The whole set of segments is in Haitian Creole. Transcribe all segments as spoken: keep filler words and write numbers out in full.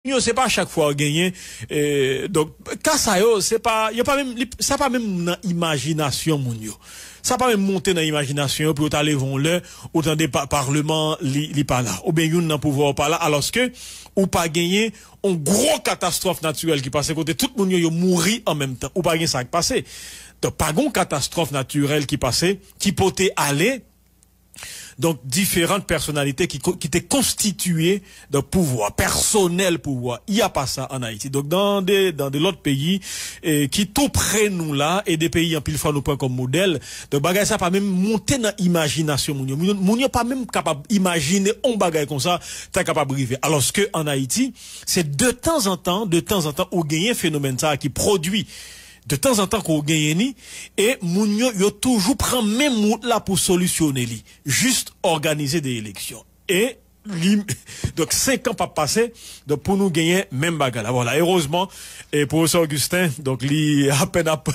Yo, se pa chak fwa w genyen, eh, donk, ka sa yo, se pa, yo pa menm, li, sa pa menm nan imajinasyon moun yo. Sa pa menm monte nan imajinasyon yo pou yo ta leve yon lè, ou tande pa, palman, li, li pa la. Oubyen youn nan pouvwa w pa la, alòske ou pa genyen yon gwo katastwòf natirèl ki pase kote tout moun yo, yo mouri an menm tan. Ou pa gen sa k pase. Donk, pa gen yon katastwòf natirèl ki pase, ki pote ale, donk, diferan pèsonalite ki, ko- ki te konstitiye, donk, pouvwa, pèsonèl pouvwa. Y a pa sa an Ayiti. Donk, dan de, dan de lòt peyi, eh, ki tou pre nou la, e de peyi anpil fwa nou pran kòm modèl, donk, bagay sa pa menm monte nan imajinasyon moun yo. Moun, moun yo pa menm kapab imajine yon bagay konsa ta kapab rive. Alòske an Ayiti, se de tanzantan, de tanzantan, ou genyen fenomèn sa ki pwodui. De tanzantan ke w genyen li, e moun yo, yo toujou pran menm wout la pou solisyone li. Jis òganize de eleksyon. E li, donk, senk an p ap pase, donk, pou nou genyen menm bagay la. Vwala, erezman, e pwofesè Augustin, donk, li apèn ap,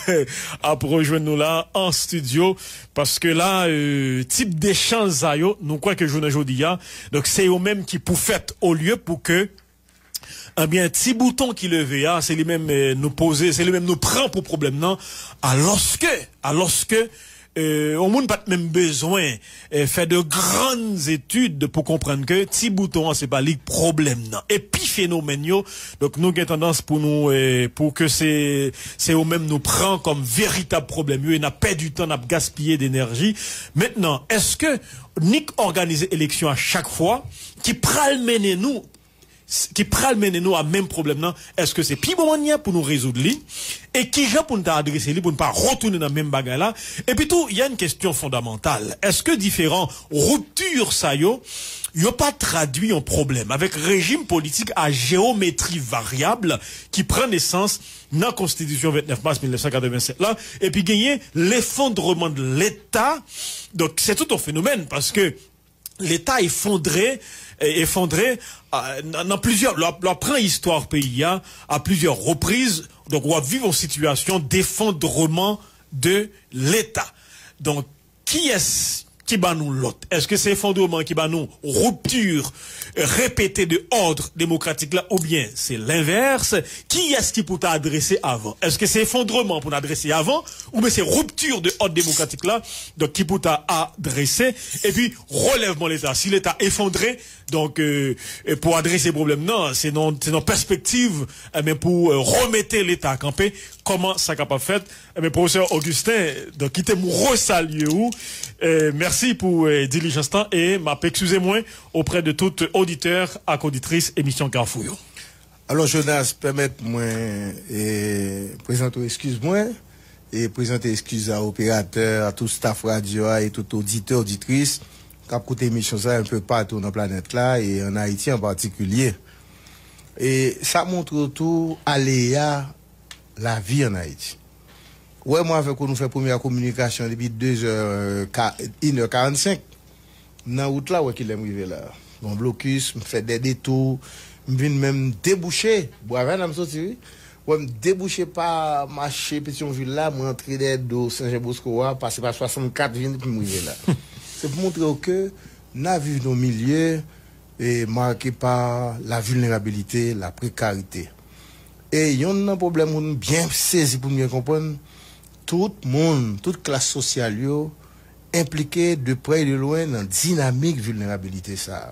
ap rejwenn nou la an estidyo, paske la, eh, tip dechanj sa yo, nou kwè ke jounen jodi a, donk, se yo menm ki pou fèt, olye pou ke Ebyen, ti bouton ki leve a, se li menm, eh, nou poze, se li menm nou pran pou pwoblèm nan. Alòske, alòske, eh, yon moun pa t menm bezwen, eh, fè de grann etid pou konprann ke ti bouton an se pa li k pwoblèm nan. Epi fenomèn yo, donk nou gen tandans pou nou, eh, pou ke se, se yo menm nou pran kòm veritab pwoblèm yo, e n ap pèdi tan, n ap gaspiye denèji. Mentnan, èske nik òganize eleksyon a chak fwa ki pral mennen nou s- ki pral mennen nou a menm pwoblèm nan? Èske se pi bon mannyè pou nou rezoud li? E kijan pou n ta adrese li pou n pa retounen nan menm bagay la? Epi tou, y a une question fondamentale. Èske diferan ripti sa yo, yo pa tradui yon pwoblèm avèk rejim politik a jewometri varyab ki pran nesans nan Konstitisyon vennèf mas mil nèf san katrevennsèt la, epi genyen lefondreman de Leta? Donk, se tout yon fenomèn, paske Leta efondre, eh, efondre, ah, nan, nan plizyè, lè w ap, lè w ap pran istwa peyi a, a plizyè repriz, donk w ap viv yon sitiyasyon defondreman de Leta. Donk, kiyès ki ban nou lòd? Èske se efondreman ki ban nou ripti repete de òd demokratik la, oubyen se lenvès? Kiyès ki pou ta adrese avan? Èske se efondreman pou n adrese avan, oubyen se ripti de òd demokratik la, donk, ki pou ta adrese, epi relèvman Leta? Si Leta efondre, donk, eh, eh, pou adrese pwoblèm nan, se nan, se nan pèspektiv, eh, men pou, eh, remete Leta kanpe, kòman sa kapab fèt? Eh, men, pwofesè Augustin, donk, kite m resalye ou. Eh, mèsi pou, eh, dilijans lan, e m ap eskize mwen oprè de tout oditè ak oditris emisyon Kafou yo. Alò, Jonas, pèmèt mwen, eh, prezante w eskiz mwen, e prezante eskiz a operatè, a tout staff radyo a, e tout oditè, oditris k ap koute emisyon sa a un peu partout nan planèt la, e an Ayiti an patikilye. E sa montre w tou aleya lavi an Ayiti. Ou wè, mwen avèk ou, nou fè premyè kominikasyon depi de zè, ka, inè karannsenk. Nan wout la, wè kilè m rive la. Bon, blokis, m fè de detou, m vin menm debouche. Bwavèna m soti, wi. Wè, m debouche pa mache Petyonvil la, mwen antre dèyè do Sen Jan Bosko a, pase pa swasannkat vin, epi m rive la. Se pou montre w ke n a viv nan yon milye, eh, marke pa la vilnerabilite, la prekarite. E yonn nan pwoblèm pou n byen sezi, pou n byen konprann, tout moun, tout klas sosyal yo enplike de prè e de lwen nan dinamik vilnerabilite sa a.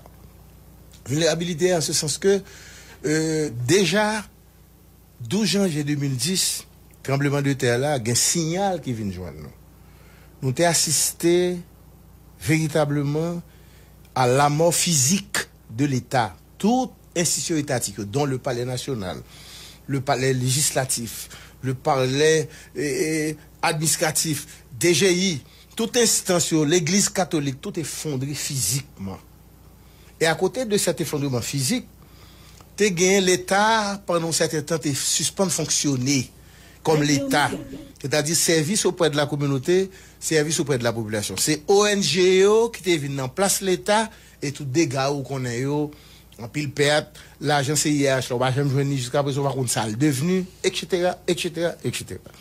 Vilnerabilite an se sans ke, eh, deja, douz janvye de mil dis, tranbleman de tè la, gen siyal ki vin jwenn nou. Nou te asiste veritableman a la mò fizik de Leta. Tout enstitisyon etatik yo, dont le Palais National, le Palais Législatif, le Palais, eh, eh, Administratif, D G I, tout enstans yo, Legliz Katolik, tout efondre fizikman. E akote de sèt efondreman fizik, te gen Leta, pandan yon sèten tan, te sispann fonksyone kòm Leta. Sètadi sèvis oprè de la kominote, sèvis oprè de la popilasyon. Se O N G yo ki te vin nan plas Leta, e tout dega ou konnen yo, anpil pèt, lajan C I H la, ou pa janm jwenn li jiska prezan, ou pa konn sa l devni, etsetera, etsetera, etsetera.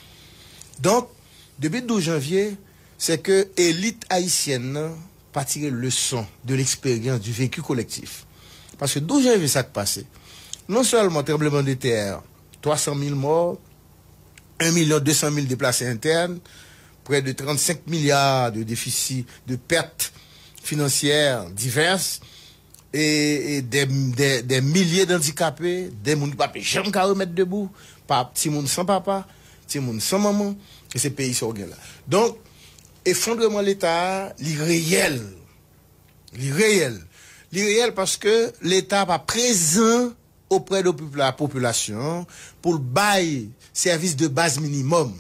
Donk, depi douz janvye, se ke elit ayisyèn nan pa tire leson de l'expérience du vécu collectif. Paske douz janvye sa k pase, Non sèlman tranblemanntè, twa san mil mò, un million deux cent mille déplacés internes, près de trente-cinq milliards de déficits, de pertes financières diverses, e, e des, des, des milliers d'handicapés, des moun ki pa pe janm ka remèt debou, pa, timoun san papa, timoun san manman, e se peyi sa w gen la. Donk, efondreman Leta a, li reyèl. Li reyèl. Li reyèl paske Leta pa prezan oprè de popilasyon an pou l bay sèvis de baz minimòm.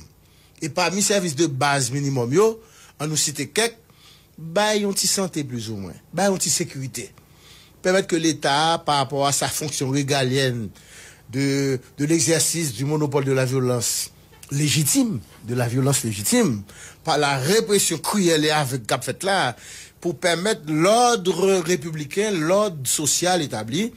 E pami sèvis de baz minimòm yo, an nou site kèk, bay yon ti sante plizoumwen, bay yon ti sekirite. Pèmèt ke Leta a, pa rapò a sa fonksyon regalyèn de, de l'exercice du monopole de la violence légitime, de la violence légitime, pa la represyon kriyèl e avèg k ap fèt la, pou pèmèt lòd repibliken, lòd sosyal etabli,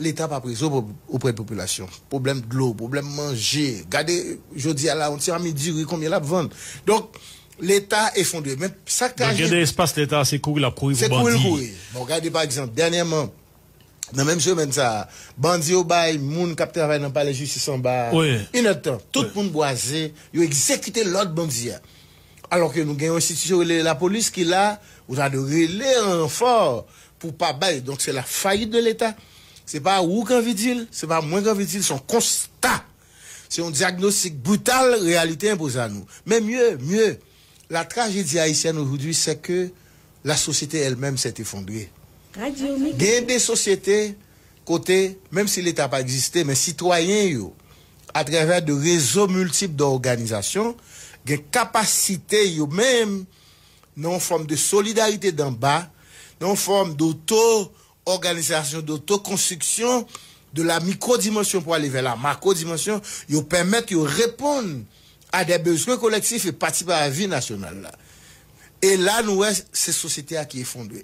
Leta pa prezan oprè de popilasyon. Pwoblèm dlo, pwoblèm manje. Gade, jodi a la, yon ti anmi diri, konbyen l ap vann? Donk, Leta efondre. Men sa k trajedi. Donk, gen de espas Leta, se kouri l ap kouri pou bandi. Se kouri l kouri. Bon, gade, pa egzanp, dènyèman, nan menm semèn sa a, bandi yo bay moun k ap travay nan palè jistis anba a inèdtan. Tout moun bwaze, yo egzekite lòd bandi a. Alò ke nou gen yon enstitisyon rele lapolis ki la, ou ta dwe rele an ranfò pou pa bay. Donk, se la fayit de Leta. Se pa ou k anvi di l, se pa mwen k anvi di l, se yon konsta. Se yon dyagnostik brital, reyalite enpoze a nou. Men mye, mye, la trajedi ayisyèn ojodwi, se ke la sosyete èl menm s'est effondrée. Gen de sosyete kote, menm si Leta pa egziste, men sitwayen yo, atravè de rezo miltip de òganizasyon, gen kapasite yo menm, nan yon fòm de solidarite d'en bas, nan yon fòm d'auto-organisation, d'autoconstruction, de la mikwodimansyon pou ale vè la makwodimansyon, yo pèmèt yo reponn a de bezwen kolektif e patisipe a vi nasyonal la. E la, nou wè, se sosyete a ki efondre.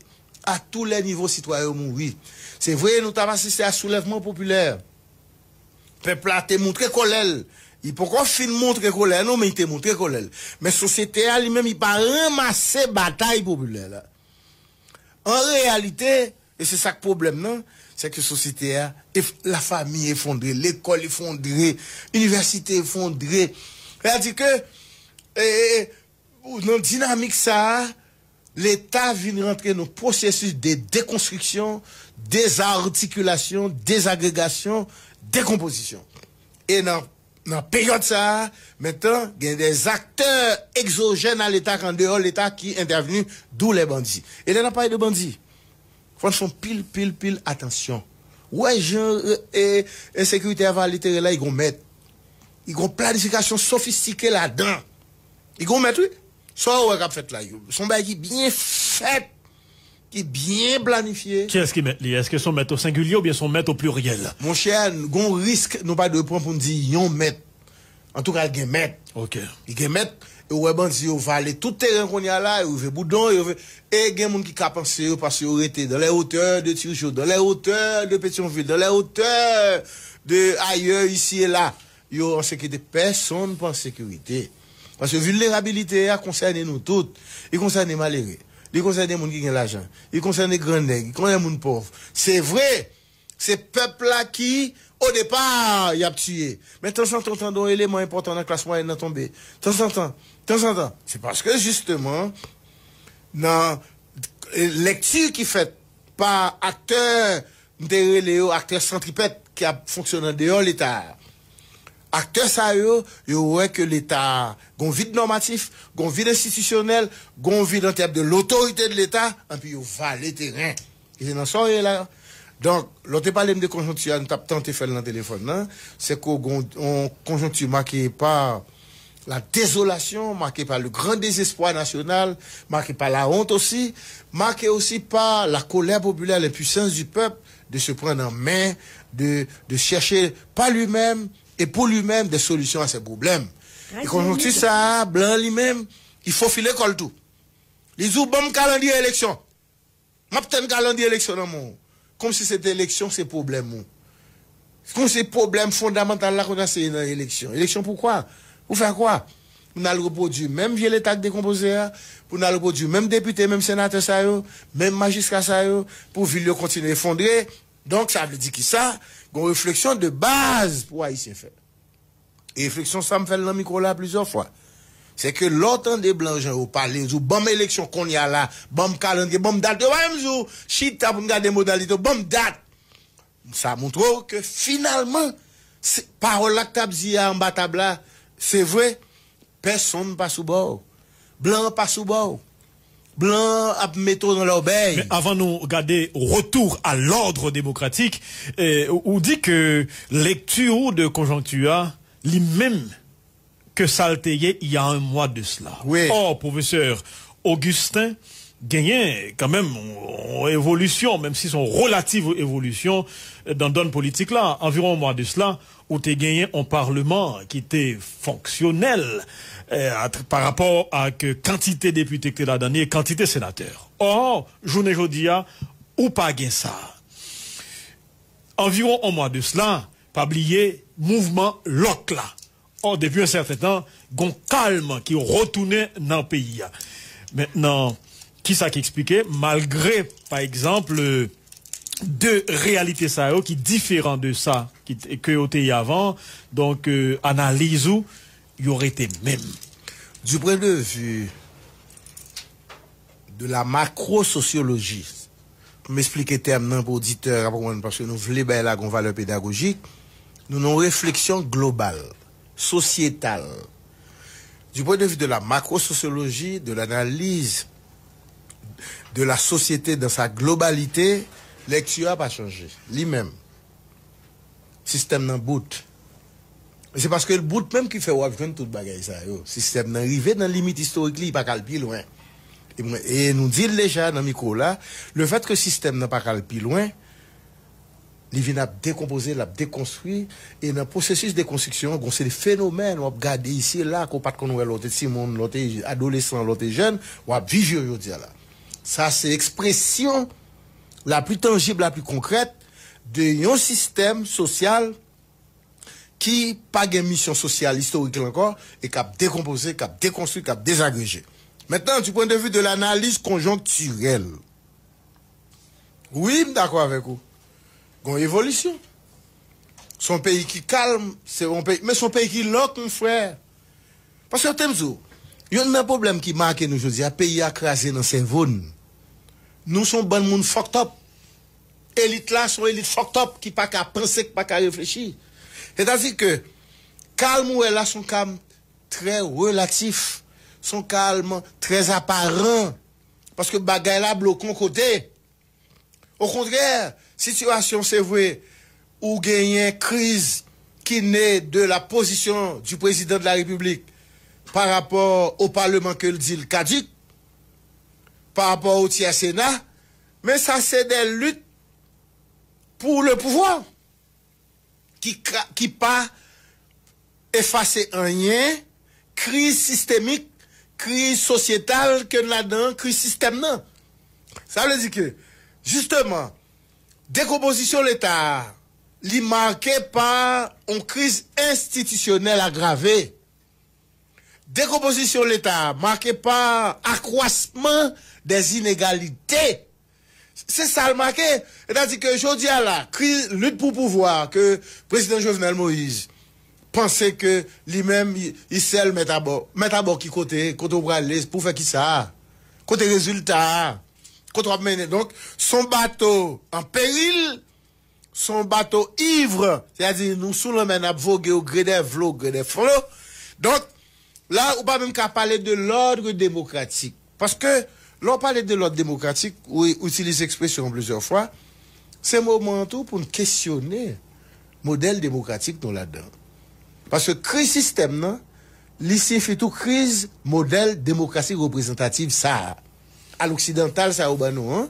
A tou lè nivo, sitwayen yo mouri. Se vre, nou t ap asiste a soulèvman popilè. Pèp la te montre kòlè l. Li poko fin montre kòlè l, non, men li te montre kòlè l. Men sosyete a, li menm, li pa ranmase batay popilè la. An reyalite, e se sa k pwoblèm nan, se ke sosyete a, ef-, lafanmi efondre, lekòl efondre, inivèsite efondre. Sètadi ke, e, e, e, nan dinamik sa a, Leta vin rantre nan pwosesis de dekonstriksyon, dezartikilasyon, dezagregasyon, dekonpozisyon. E nan, nan peryòd sa a, mentnan, gen de aktè egzojèn a Leta, ki andeyò Leta, ki entèvni, d'où les bandits. E lè n ap pale de bandi, fò n fè yon pil, pil, pil atansyon. Ou wè jan, e, e, ensekirite a vale teren la, li gon mèt. Li gon planifikasyon sofistike ladan. Li gon mèt, wi. Sa w wè k ap fèt la, yo. Se yon bagay ki byen fèt, ki byen planifye. Kiyès ki mèt li? Èske se yon mèt o sengilye oubyen se yon mèt o pliryèl? Monchè, gon risk nou pa dwe pran pou n di yon mèt. Antouka, l gen mèt. Ok. Li gen mèt. E ou wè bandi yo vale tout teren kounye a la, yo rive Boudon, yo rive, e gen moun ki ka panse yo paske yo rete dans les hauteurs de Tirechaud, dans les hauteurs de Pétion-Ville, dans les hauteurs de ailleurs, ici et là. Yo an sekirite, pèsonn pa an sekirite. Paske vilnerabilite a konsène nou tout. Li konsène malere. Li konsène moun ki gen lajan. Li konsène gran nèg. Li konsène moun pòv. Se vre, se pèp la ki, o depa, y ap tiye. Men tanzantan, w tande yon eleman enpòtan nan klas mwayèn nan tonbe. Tanzantan, tanzantan. Se paske, jisteman, nan, e, lèkti ki fèt pa aktè, m te rele yo aktè santripèt ki ap fonksyone andeyò Leta a. Aktè sa yo, yo wè ke Leta a gon vid nòmatif, gon vid enstitisyonèl, gon vid an tèm de lotorite de Leta, anpi yo vale teren. E se nan sa w ye la. Donk, lè w te pale m de konjonkti a, nou t ap tante fè l nan telefòn nan, se ke w gon yon konjonkti make pa la désolation, marquée par le grand désespoir national, marquée par la honte aussi, marquée aussi par la colère populaire, l'impuissance du peuple de se prendre en main, de, de chercher par lui-même et pour lui-même des solutions à ses problèmes. E konjonkti sa a, blan li menm, li fofile kò l tou. Li di w, "Ban m kalandriye eleksyon." M ap tann kalandriye eleksyon nan men w. Kòmsi se te eleksyon, se pwoblèm ou. Kòmsi pwoblèm fondamantal la kounye a se nan eleksyon. Eleksyon pou kwa? Pou fè kwa? Pou n al repwodui menm vye Leta k dekonpoze a, pou n al repwodui menm depite, menm senatè sa yo, menm majistra sa yo, pou vil yo kontinye efondre. Donk, sa vle di kisa? Gon refleksyon de baz pou Ayisyen fè. E refleksyon sa m fè l nan mikwo la plizyè fwa. Se ke lè w tande blan jan yo pale, yo di w, ban m eleksyon kounye a la, ban m kalandriye, ban m dat, yo pa menm di w, chita pou n gade modalite, ban m dat. Sa montre w ke finalman, se, pawòl la k t ap di a anba tab la, se vre, pèsonn pa sou bò w. Blan an pa sou bò w. Blan an ap mete w nan lòbèy. Men avan nou gade retour à l'ordre démocratique, eh, ou, ou di ke lekti ou de konjonkti a, li menm ke sa l te ye il y a un mois de cela. Wi. Or, pwofesè Augustin genyen kanmenm yon evolisyon, menm si se yon relativ evolisyon dan dòn politik la. Anviwon yon mwa de sila, ou te genyen yon palman ki te fonksyonèl, eh, at, pa rapò ak kantite depite ki te ladan li e kantite senatè. Or, jounen jodi a, ou pa gen sa. Anviwon yon mwa de sila, pa bliye mouvman lòk la. Or, depi yon sèten tan, gon kalm ki retounen nan peyi a. Mentnan, kisa ki eksplike, malgre, pa egzanp, de reyalite sa yo ki diferan de sa ki, ke yo te ye avan, donk, euh, analiz ou, yo rete menm. Du point de vue de la macrosociologie, pou m esplike tèm nan pou oditè a konprann, paske nou vle bay la gon valè pedagojik, nou nan yon refleksyon global, sosyetal. Du point de vue de la macrosociologie, de l'analyse de la société dans sa globalité, lèkti a pa chanje, li menm. Sistèm nan bout. E se paske l bout menm ki fè w ap jwenn tout bagay sa yo. Sistèm nan rive nan limit istorik li, li pa ka al pi lwen. E mwen, e nou di l deja nan mikwo la, lefètke sistèm nan pa ka al pi lwen, li vin ap dekonpoze, l ap dekonstwi, e nan pwosesis dekonstriksyon an, gon seri fenomèn w ap gade isi e la, ke w pa t konn wè lè w te timoun, lè w te adolesan, lè w te jèn, w ap viv yo jodi a la. Sa se ekspresyon la pli tanjib, la pli konkrèt de yon sistèm sosyal ki pa gen misyon sosyal istorik li ankò e k ap dekonpoze, k ap dekonstwi, k ap dezagreje. Mentnan, du point de vue de l'analyse conjoncturelle, wi, m dakò avèk ou. Gon evolisyon. Se yon peyi ki kalm, se yon peyi, men se yon peyi ki lòk, mon frè. Paske te m di w, youn nan pwoblèm ki make nou jodi a, peyi a kraze nan sèvo n. Nou se yon bann moun fucked up. Elit la se yon elit fucked up ki pa ka panse, ki pa ka reflechi. Sètadi ke kalm ou wè la se yon kalm trè relatif, se yon kalm trè aparan. Paske bagay la bloke yon kote. Okontrè, sitiyasyon se vre, ou genyen kriz ki ne de la position du président de la République par rapport au Parlement ke l di l kadik, par rapport au tiers Sénat, men sa se de lit pour le pouvoir ki, ka- ki pa efase anyen, kriz sistemik, kriz sosyetal ke n ladan, kriz sistèm nan. Sa vle di ke, jisteman, dekonpozisyon Leta a, li make pa yon kriz enstitisyonèl agrave. Dekonpozisyon Leta a make pa akwasman dè inegalite. Se sa l make. Sètadi ke jodi a la, kriz, lit pou pouvwa ke prezidan Jovenel Moïse panse ke li menm, li, li sèl mèt abò. Mèt abò ki kote? Kote w prale? Pou fè kisa? Kote rezilta a? Kote w ap mennen? Donk, se yon bato an peril, se yon bato iv, sètadi nou sou lanmè n ap voge o gre dè vlo, o gre dè flo. Donk, la, ou pa menm ka pale de lòd demokratik. Paske, lè w pale de lòd demokratik, ou, ou itilize ekspresyon an plizyè fwa, se moman an tou pou n kesyone modèl demokratik nou ladan. Paske kriz sistèm nan, li siyifi tou kriz modèl demokrasi reprezantatif sa a, a loksidantal sa yo ban nou an.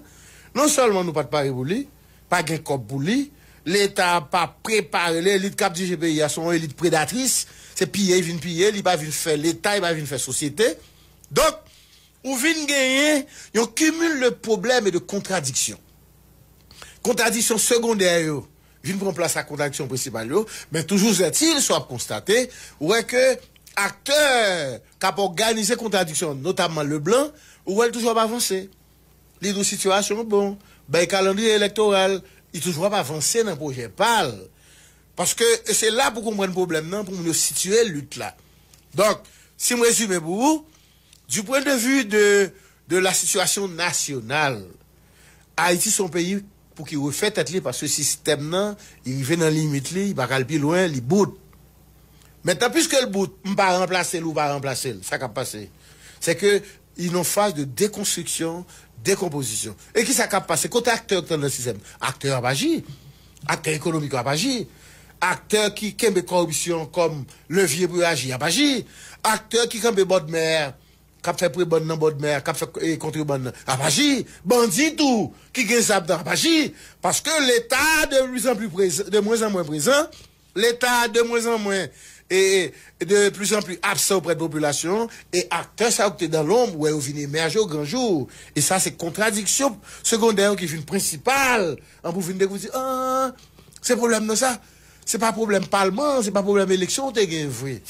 Non sèlman nou pa t pare pou li, pa gen kòb pou li, Leta pa prepare, elit k ap dirije peyi a se yon elit predatris, se piye l vin piye, li pa vin fè Leta, li pa vin fè sosyete. Donk, ou vin genyen yon cumul de problèmes et de contradictions. Kontradiksyon segondè yo vin pran plas ak kontradiksyon prensipal yo, men toujours est-il, sa w ap konstate, ou wè ke aktè k ap òganize kontradiksyon, notamman Leblanc, ou wè l toujou ap avanse. Li di w sitiyasyon an bon, bay kalandriye elektoral, Li toujou ap avanse nan pwojè pa l. Paske, e se la pou konprann pwoblèm nan, pou moun yo sitiye lit la. Donk, si m rezime pou ou, du point de vue de, de la situation nationale, Ayiti se yon peyi pou ki refè tèt li, paske sistèm nan, li rive nan limit li, li pa ka al pi lwen, li bout. Mentnan, piske l bout, m pa ranplase l, ou pa ranplase l, sa k ap pase? Se ke li nan faz de dekonstriksyon, dekonpozisyon. E kisa k ap pase? Kote aktè yo k nan sistèm? Aktè yo ap aji. Aktè ekonomik yo ap aji. Aktè ki kenbe kòripsyon kòm levye pou yo aji, ap aji. Aktè ki kanpe bòdmè, k ap fè prebann nan bòdmè, k ap fè, e, kontrebann nan, ap aji. Bandi tou, ki gen zam nan, ap aji. Paske Leta de plus en plus prezan, de mwen an mwen prezan, Leta de mwen an mwen e, e de plus en plus absan oprè de popilasyon, e aktè sa yo ki te dan lonb, wè yo vin emèje o gran jou. E sa se kontradiksyon segondè yo ki vin prensipal, an pou vin dekouvri, ah, se pwoblèm nan sa. Se pa pwoblèm palman, se pa pwoblèm eleksyon ou te gen vre.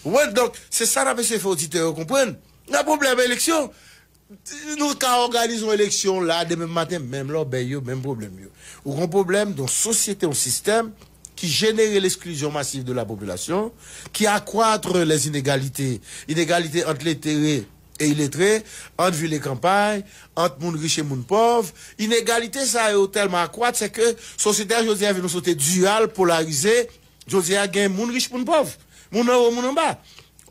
Ou konprann? Donk, se sa n ap eseye fè oditè yo konprann. Nan pwoblèm eleksyon, nou ka òganize yon eleksyon la, demen maten, menm lòbèy yo, menm pwoblèm yo. Ou gen yon pwoblèm, yon sosyete, yon sistèm ki jenere l'exclusion massive de la population, qui accroît les inégalités, inégalités entre lettrés e iletre, ant vil e kanpay, ant moun rich e moun pòv. Inegalite sa yo tèlman akwat, se ke sosyete a jodi a vin yon sosyete diyal, polarize. Jodi a gen moun rich, moun pòv, moun anwo, moun anba.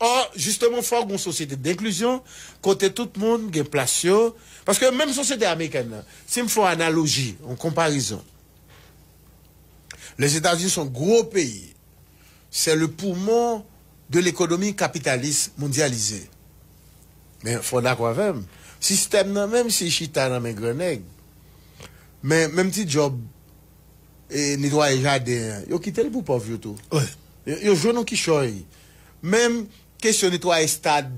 Ò, jisteman, fòk gon sosyete denklizyon, kote tout moun gen plas yo. Paske menm sosyete amerikèn nan, si m fè yon analoji, yon konparezon, Lèzetazini se yon gwo peyi, c'est le poumon de l'économie capitaliste mondialisée. Men fò w dakò avè m, sistèm nan, menm si l chita nan men gran nèg, men menm ti djòb, e, netwaye jaden an, yo kite l pou pòv yo tou. Yo, yo jwenn yon kichòy. Menm kesyon netwaye estad,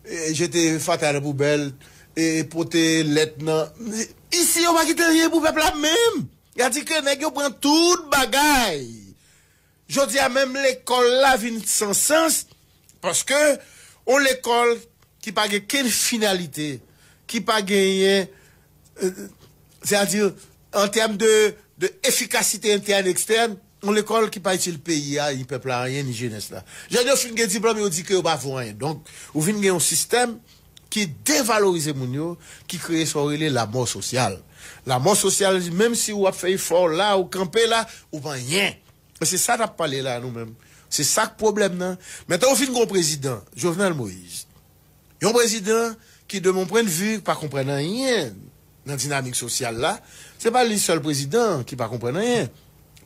e, jete fatra nan poubèl, e, pote lèt nan. Isi, yo pa kite anyen pou pèp la menm. Y a di ke nèg yo pran tout bagay. Jodi a, menm lekòl la vin san sans, paske yon lekòl ki pa gen kenn finalite, ki pa genyen, e, sètadi, an tèm de, de efikasite entèn, ekstèn, yon lekòl ki pa itil peyi a, ni pèp la anyen, ni jenès la. Jodi a, yo fin gen diplòm, yo di ke yo pa vo anyen. Donk, ou vin gen yon sistèm ki devalorize moun yo, ki kreye sa w rele lamò sosyal. Lamò sosyal, menm si w ap fè efò la, ou kanpe la, ou pa anyen. E se sa n ap pale la, nou menm. Se sa k pwoblèm nan. Mentnan, ou fin gen yon prezidan, Jovenel Moïse. Yon prezidan ki, de mon point de vue, pa konprann anyen nan dinamik sosyal la. Se pa li sèl prezidan ki pa konprann anyen.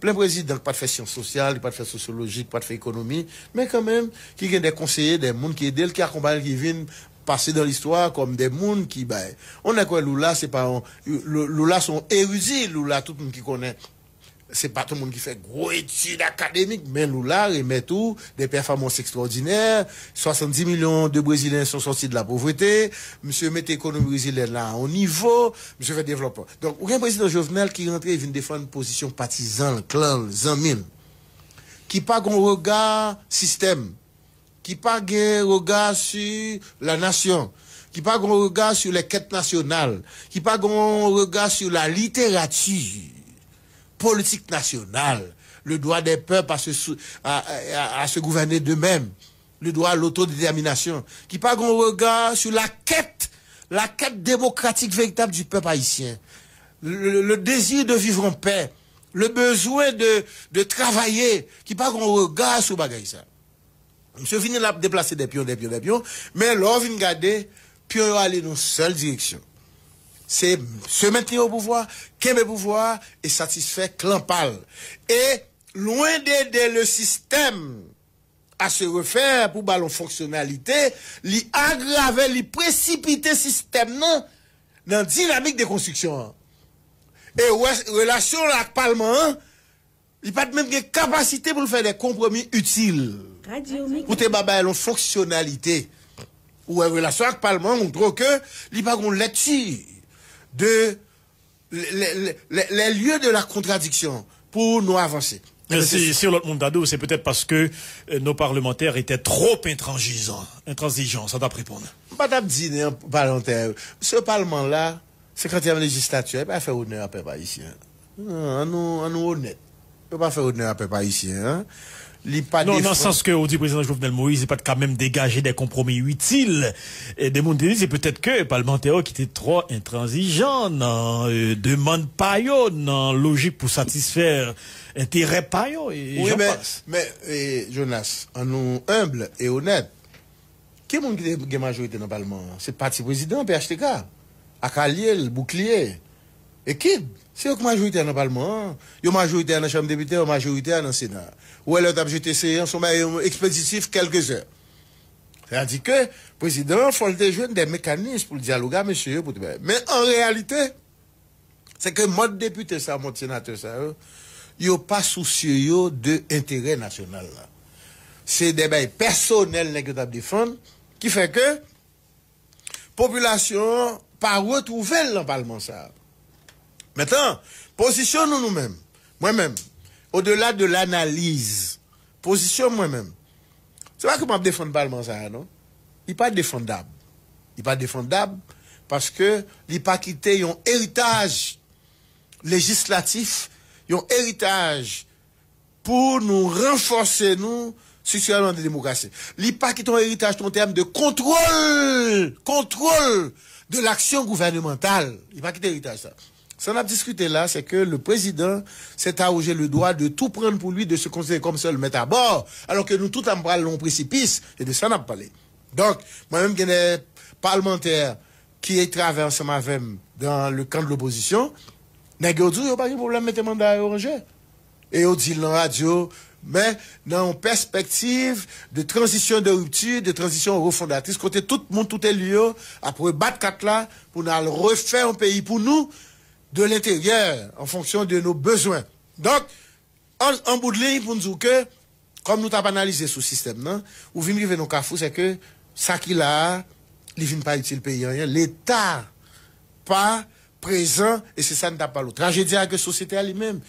Plen prezidan ki pa t fè syans sosyal, ki pa t fè sosyoloji, ki pa t fè ekonomi, men kanmenm, ki gen de konseye, de moun ki ede l, ki akonpanye l, ki vin pase dan listwa kòm de moun ki bay. On nèg kwè Lula, se pa yon, Lula se yon eridi, Lula, tout moun ki konnen. Se pa tout moun ki fè gwo etid akademik, men Lula remèt ou de pèfòmans ekstwòdinè, swasanndis milyon de Brezilyen sont sortis de la pauvreté, misye mete ekonomi brezilyèn la a yon nivo, misye fè devlòpman. Donk, ou gen prezidan Jovenel ki rantre vin defann pozisyon patizan l, klan l, zanmi l, ki pa gon rega sistèm, ki pa gen rega sur la nation, ki pa gen rega sur les quêtes nationales, ki pa gen rega sur la littérature politique nationale, le droit des peuples à se, sou- à, à, à se gouverner d'eux-mêmes, le droit à l'autodétermination, ki pa gen rega sur la quête, la quête démocratique véritable du peuple haïtien, le, le, le désir de vivre en paix, le besoin de, de travailler, ki pa gen rega sou bagay sa. Misye vini la ap deplase de pyon, de pyon, de pyon. Men lè w vin gade, pyon yo ale nan sèl direksyon. Se se mentni o pouvwa, kenbe pouvwa a e satisfè klan pa l. E lwen de de le sistèm a se refè pou ba l yon fonksyonalite, li agrave, li presipite sistèm nan nan dinamik dekonstriksyon an. E wè, relasyon l ak palman an, li pa t menm gen kapasite pou l fè de konpwomi itil. Pou te ba bagay la yon fonksyonalite. Ou wè, relasyon ak palman an montre w ke li pa gen yon lèkti de les, les, les, les lieux de la contradiction pou nou avanse. Ebyen, se Si, si yon lòt moun ta di w, se petèt paske euh, nos parlementaires étaient trop intransigeants. Intransigeants, sa t ap reponn. M pa t ap di nan palmantè yo. Se palman la, senkantyèm lejislati a, e pa fè onè a pèp ayisyen. An nou, an nou onèt. Yo pa fè onè a pèp ayisyen, an. Li pa defann. Non, nan sans ke ou di prezidan Jovenel Moïse li pa t ka menm degaje de konpwomi itil. E de moun te di se petèt ke palmantè yo ki te twò entranzijan nan e, demann pa yo, nan lojik pou satisfè enterè pa yo, e Wi, jan men, pas. men e, Jonas, an nou enb e onèt. Ki moun ki te gen majorite nan palman an? Se pati prezidan, P H T K, ak alye l, boukliye, e kid. Se yo ki majorite nan palman an. Yo majorite nan chanm depite, yo majorite nan sena. Ou wè lè yo t ap jete seye an, se yon bagay ekspeditif, kèlke zè. Sètadi ke prezidan an fò l te jwenn de mekanis pou l dyaloge a mesye yo pou te bay. Men an reyalite, se ke mòd depite sa, mòd senatè sa yo, yo pa sousye yo de enterè nasyonal la. Se de bagay pèsonèl nèg yo t ap defann, ki fè ke popilasyon an pa retwouve l nan palman sa. Mentnan, pozisyon nou, nou menm, mwen menm, odela de lanaliz, pozisyon mwen menm, se pa ke m ap defann palman sa a, non. Li pa defandab. Li pa defandab paske li pa kite yon eritaj lejislatif, yon eritaj pou nou ranfòse nou striktirèlman de demokrasi. Li pa kite yon eritaj an tèm de kontwòl, kontwòl de laksyon gouvènemantal. Li pa kite eritaj sa. Sa n ap diskite la, se ke le prezidan s'est arrogé le droit de tout prendre pour lui, de se considérer comme seul maître à bord, alò ke nou tout ap pral nan yon presipis, e de sa n ap pale. Donk, mwen menm gen de palmantè ki travay ansanm avè m dans le camp de l'opposition, nèg yo di w yo pa gen pwoblèm mete manda yo an jeu. E yo di l nan radyo, men nan yon pèspektiv de tranzisyon de ripti, de tranzisyon refondatris, kote tout moun, tout eli yo ap rebat kat la pou n al refè yon peyi pou nou, de lenteryè, an fonksyon de nos besoins. Donk, an, an bout liy pou n di w ke, kòm nou t ap analize sou sistèm nan, ou vin rive nan kafou, se ke sa ki la a, li vin pa itil peyi anyen. Leta pa prezan, e se sa n t ap pale w. Trajedi a ke sosyete a li menm,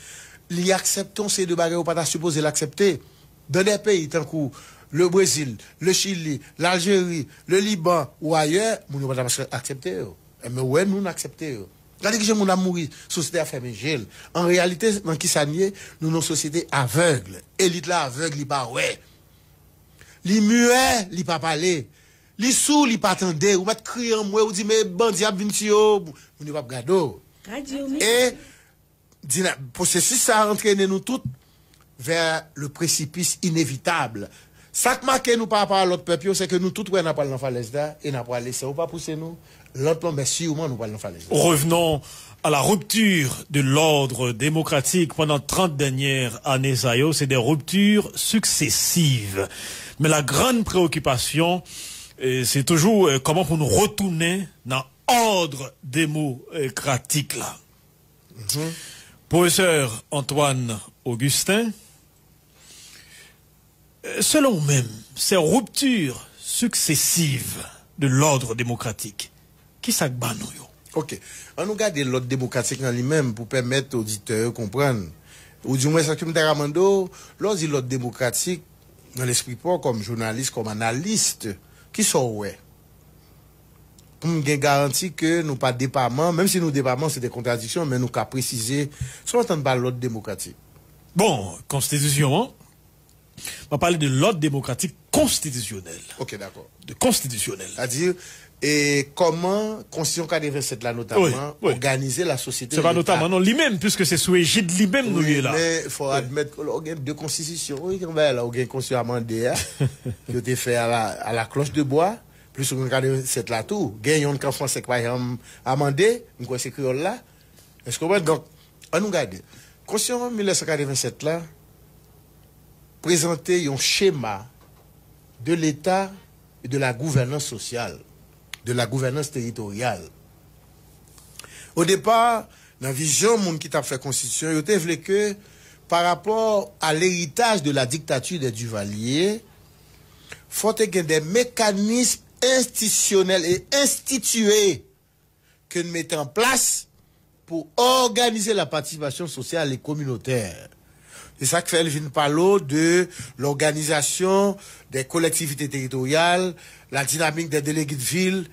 li aksepte yon seri de bagay ou pa ta sipoze l aksepte. Dans des pays tankou le Brezil, le Chili, l'Algérie, le Liban ou ayè, moun yo pa ta aksepte yo. Men ou wè nou, n aksepte yo. Gade kijan moun ap mouri, sosyete a fèmen je l. An reyalite, nan kisa n ye? Nou nan sosyete avèg. Elit la avèg, li pa wè. Li muet, li pa pale. Li sou, li pa tande. Ou mèt kriye anmwe, ou di, men bandi ap vin tiye w. Moun yo p ap gade w. E dina- pwosesis sa a antrene nou tout vers le précipice inévitable. Sa k make nou pa rapò a lòt pèp yo, se ke nou tout wè n ap pral nan falèz la, e n ap prale san yo pa pouse nou, lantman men siman nou pral nan falèz la. Revenons à la rupture de l'ordre démocratique pendant trente dernières années sa yo, c'est des ruptures successives. Men la grande préoccupation, eh, c'est toujours eh, comment pour nous retourner dans l'ordre démocratique là. Pwofesè Antoine Augustin, selon ou menm, ces ruptures successives de l'ordre démocratique, ki sa k ban nou yo? Ok. An nou gade lòd demokratik an li menm pou pèmèt oditè yo konprann. Ou di mwen sa ke m ta ka mande w, lè w di lòd demokratik, nan lespri pa w kòm jounalis, kòm analis, ki sa w wè? Pou m gen garanti ke nou pa depaman, menm si nou depaman, se de kontradiksyon, men nou ka presize, sa w antann pa lòd demokratik? Bon, konstitisyon an, m ap pale de lòd demokratik konstitisyonèl. Ok, dakò. De konstitisyonèl. Sètadi, e kòman konstitisyon katrevennsèt la notamman òganize lasosyete. Se pa notamman, non, li menm, piske se sou ejid li menm nou ye la. Men fò admèt ke lè w gen de konstitisyon, wi, gen bagay la, ou gen konstitisyon amande a, yo te fè a la, a la cloche de bois, plis ou gen katrevennsèt la tou. Gen yonn ke an fransè ki pa janm amande, m kwè se kreyòl la. Èske w konprann? Donk, an nou gade. Konstitisyon mil nèf san katrevennsèt la prezante yon chema de l'État et de la gouvernance sociale, de la gouvernance territoriale. Au départ, nan vizyon moun ki t ap fè konstitisyon, yo te vle ke, par rapport à l'héritage de la dictature des Duvalier, fò te gen de mekanism enstitisyonèl e enstitiye ke n mete an plas pou òganize la participation sociale et communautaire. Se sa k fè l vin pale w de l'organisation des collectivités territoriales, la dynamique des délégués de ville,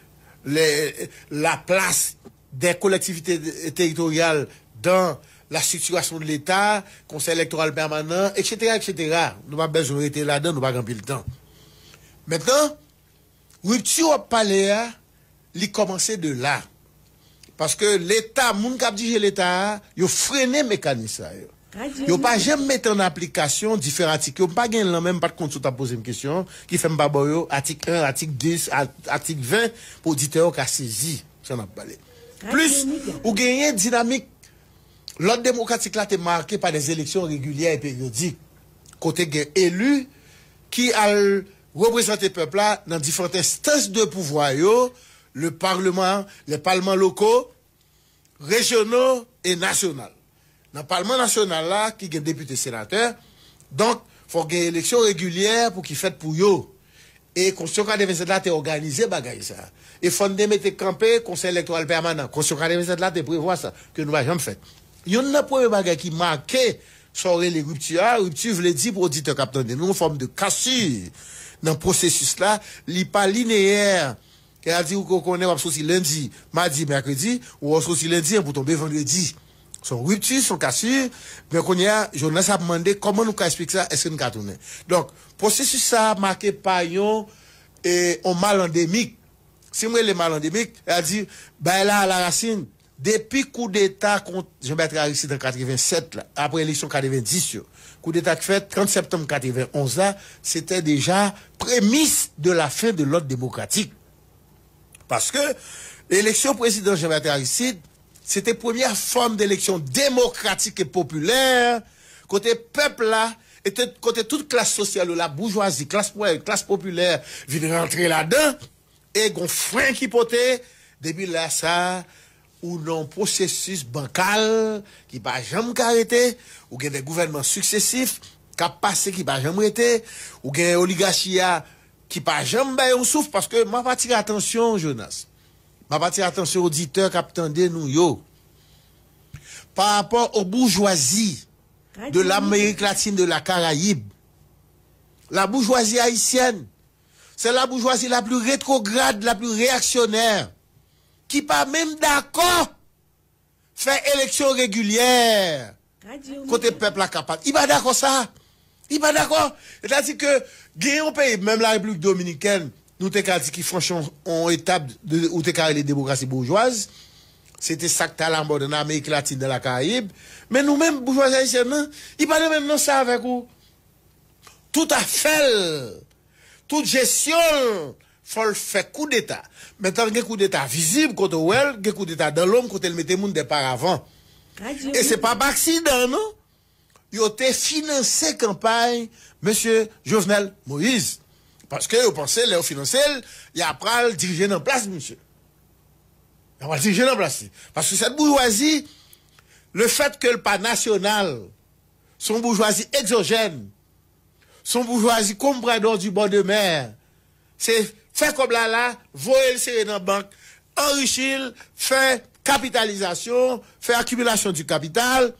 les, la place des collectivités territoriales dans la structuration de l'État, Konsèy Elektoral Pèmanan, et cetera, et cetera. Nou pa bezwen rete ladan, nou pa gen anpil tan. Mentnan, ripti w ap pale a, li kòmanse de la. Paske Leta, moun k ap dirije Leta a, yo frennen mekanis sa yo. Yo pa janm mete an aplikasyon diferan atik yo. M pa gen l nan men, m pa t konn si w t ap poze m kesyon, ki fè m pa ba w yo, atik en, atik de, a- atik ven, pou oditè yo ka sezi sa n ap pale. Plis, ou genyen dinamik lòd demokratik la te make pa dè eleksyon regilyè e peryodik, kote gen eli ki al reprezante pèp la nan diferan enstans de pouvwa yo, le parlement, les parlements locaux, rejyonal e nasyonal. Nan palman nasyonal la, ki gen depite, senatè, donk, fòk gen eleksyon regilyè pou ki fèt pou yo. E Konstitisyon katrevennsèt la te òganize bagay sa. E fò n te mete kanpe Konsèy Elektoral Pèmanan. Konstitisyon katrevennsèt la te prevwa sa, ke nou pa janm fèt. Youn nan premye bagay ki make sa w rele ripti a, ripti vle di pou oditè k ap tande nou, yon fòm de kasi nan pwosesis la, li pa lineyè. Kè a di ou ke w konnen w ap soti lendi, madi, mèkredi, ou w ap soti lendi an pou tonbe vandredi. Se yon ripti, se yon kasi, men kounye a, Jonas ap mande kòman nou ka eksplike sa, èske n ka tounen. Donk, pwosesis sa a make pa yon, e, yon mal andemik. Si m rele mal andemik, kè a di, bagay la a la rasin, depi koudeta kont Jean Bertrand Aristide an katrevennsèt la, apre eleksyon katrevendis yo, koudeta k fèt trant septanm katrevenonz la, se te deja premis de la fen de lòd demokratik. Paske eleksyon prezidan Jean Bertrand Aristide, se te premyè fòm de eleksyon demokratik e popilè, kote pèp la, e te- kote tout klas sosyal yo, laboujwazi, klas mwayèn, klas popilè, vin rantre ladan, e gon fren ki pote, depi lè sa, ou nan yon pwosesis bankal ki pa janm ka rete, ou gen de gouvènman siksesif k ap pase ki pa janm rete, ou gen oligachi a ki pa janm bay yon souf, paske m ap atire atansyon, Jonas. M ap atire atansyon oditè k ap tande nou yo. Pa rapò o boujwazi de l'Amérique latine, de la Caraïbe, la boujwazi ayisyèn, se la boujwazi la pli retwograd, la pli reyaksyonè, ki pa menm dakò fè eleksyon regilyè kote pèp la ka pati. I pa dakò sa. I pa dakò. Sètadi ke gen yon peyi, menm la Repiblik Dominikèn, nou te ka di ki franchi yon, yon etap de, ou te ka rele demokrasi boujwaz. Se te sa k t alamòd an Amerik Latin, nan la Karayib. Men nou menm, boujwazi ayisyèn nan, i pa nan menm nan sa avèk ou. Tout afè l, tout jesyon l, fò l fè koudeta. Mentnan gen koudeta vizib kote w wè l, gen koudeta dan lonm kote l mete moun de paravan. E se pa pa aksidan, non. Yo te finanse kanpay mesye Jovenel Moïse. Paske yo panse lè yo finanse l, y a pral dirije nan plas misye. Y a pral dirije nan plas li. Paske sèt boujwazi, le fèt ke l pa nasyonal, se yon boujwazi egzojèn, se yon boujwazi comprador du bord de mer. Se fè kòb la la, voye l sere nan bank, anrichi l, fè kapitalizasyon, fè akimilasyon di kapital,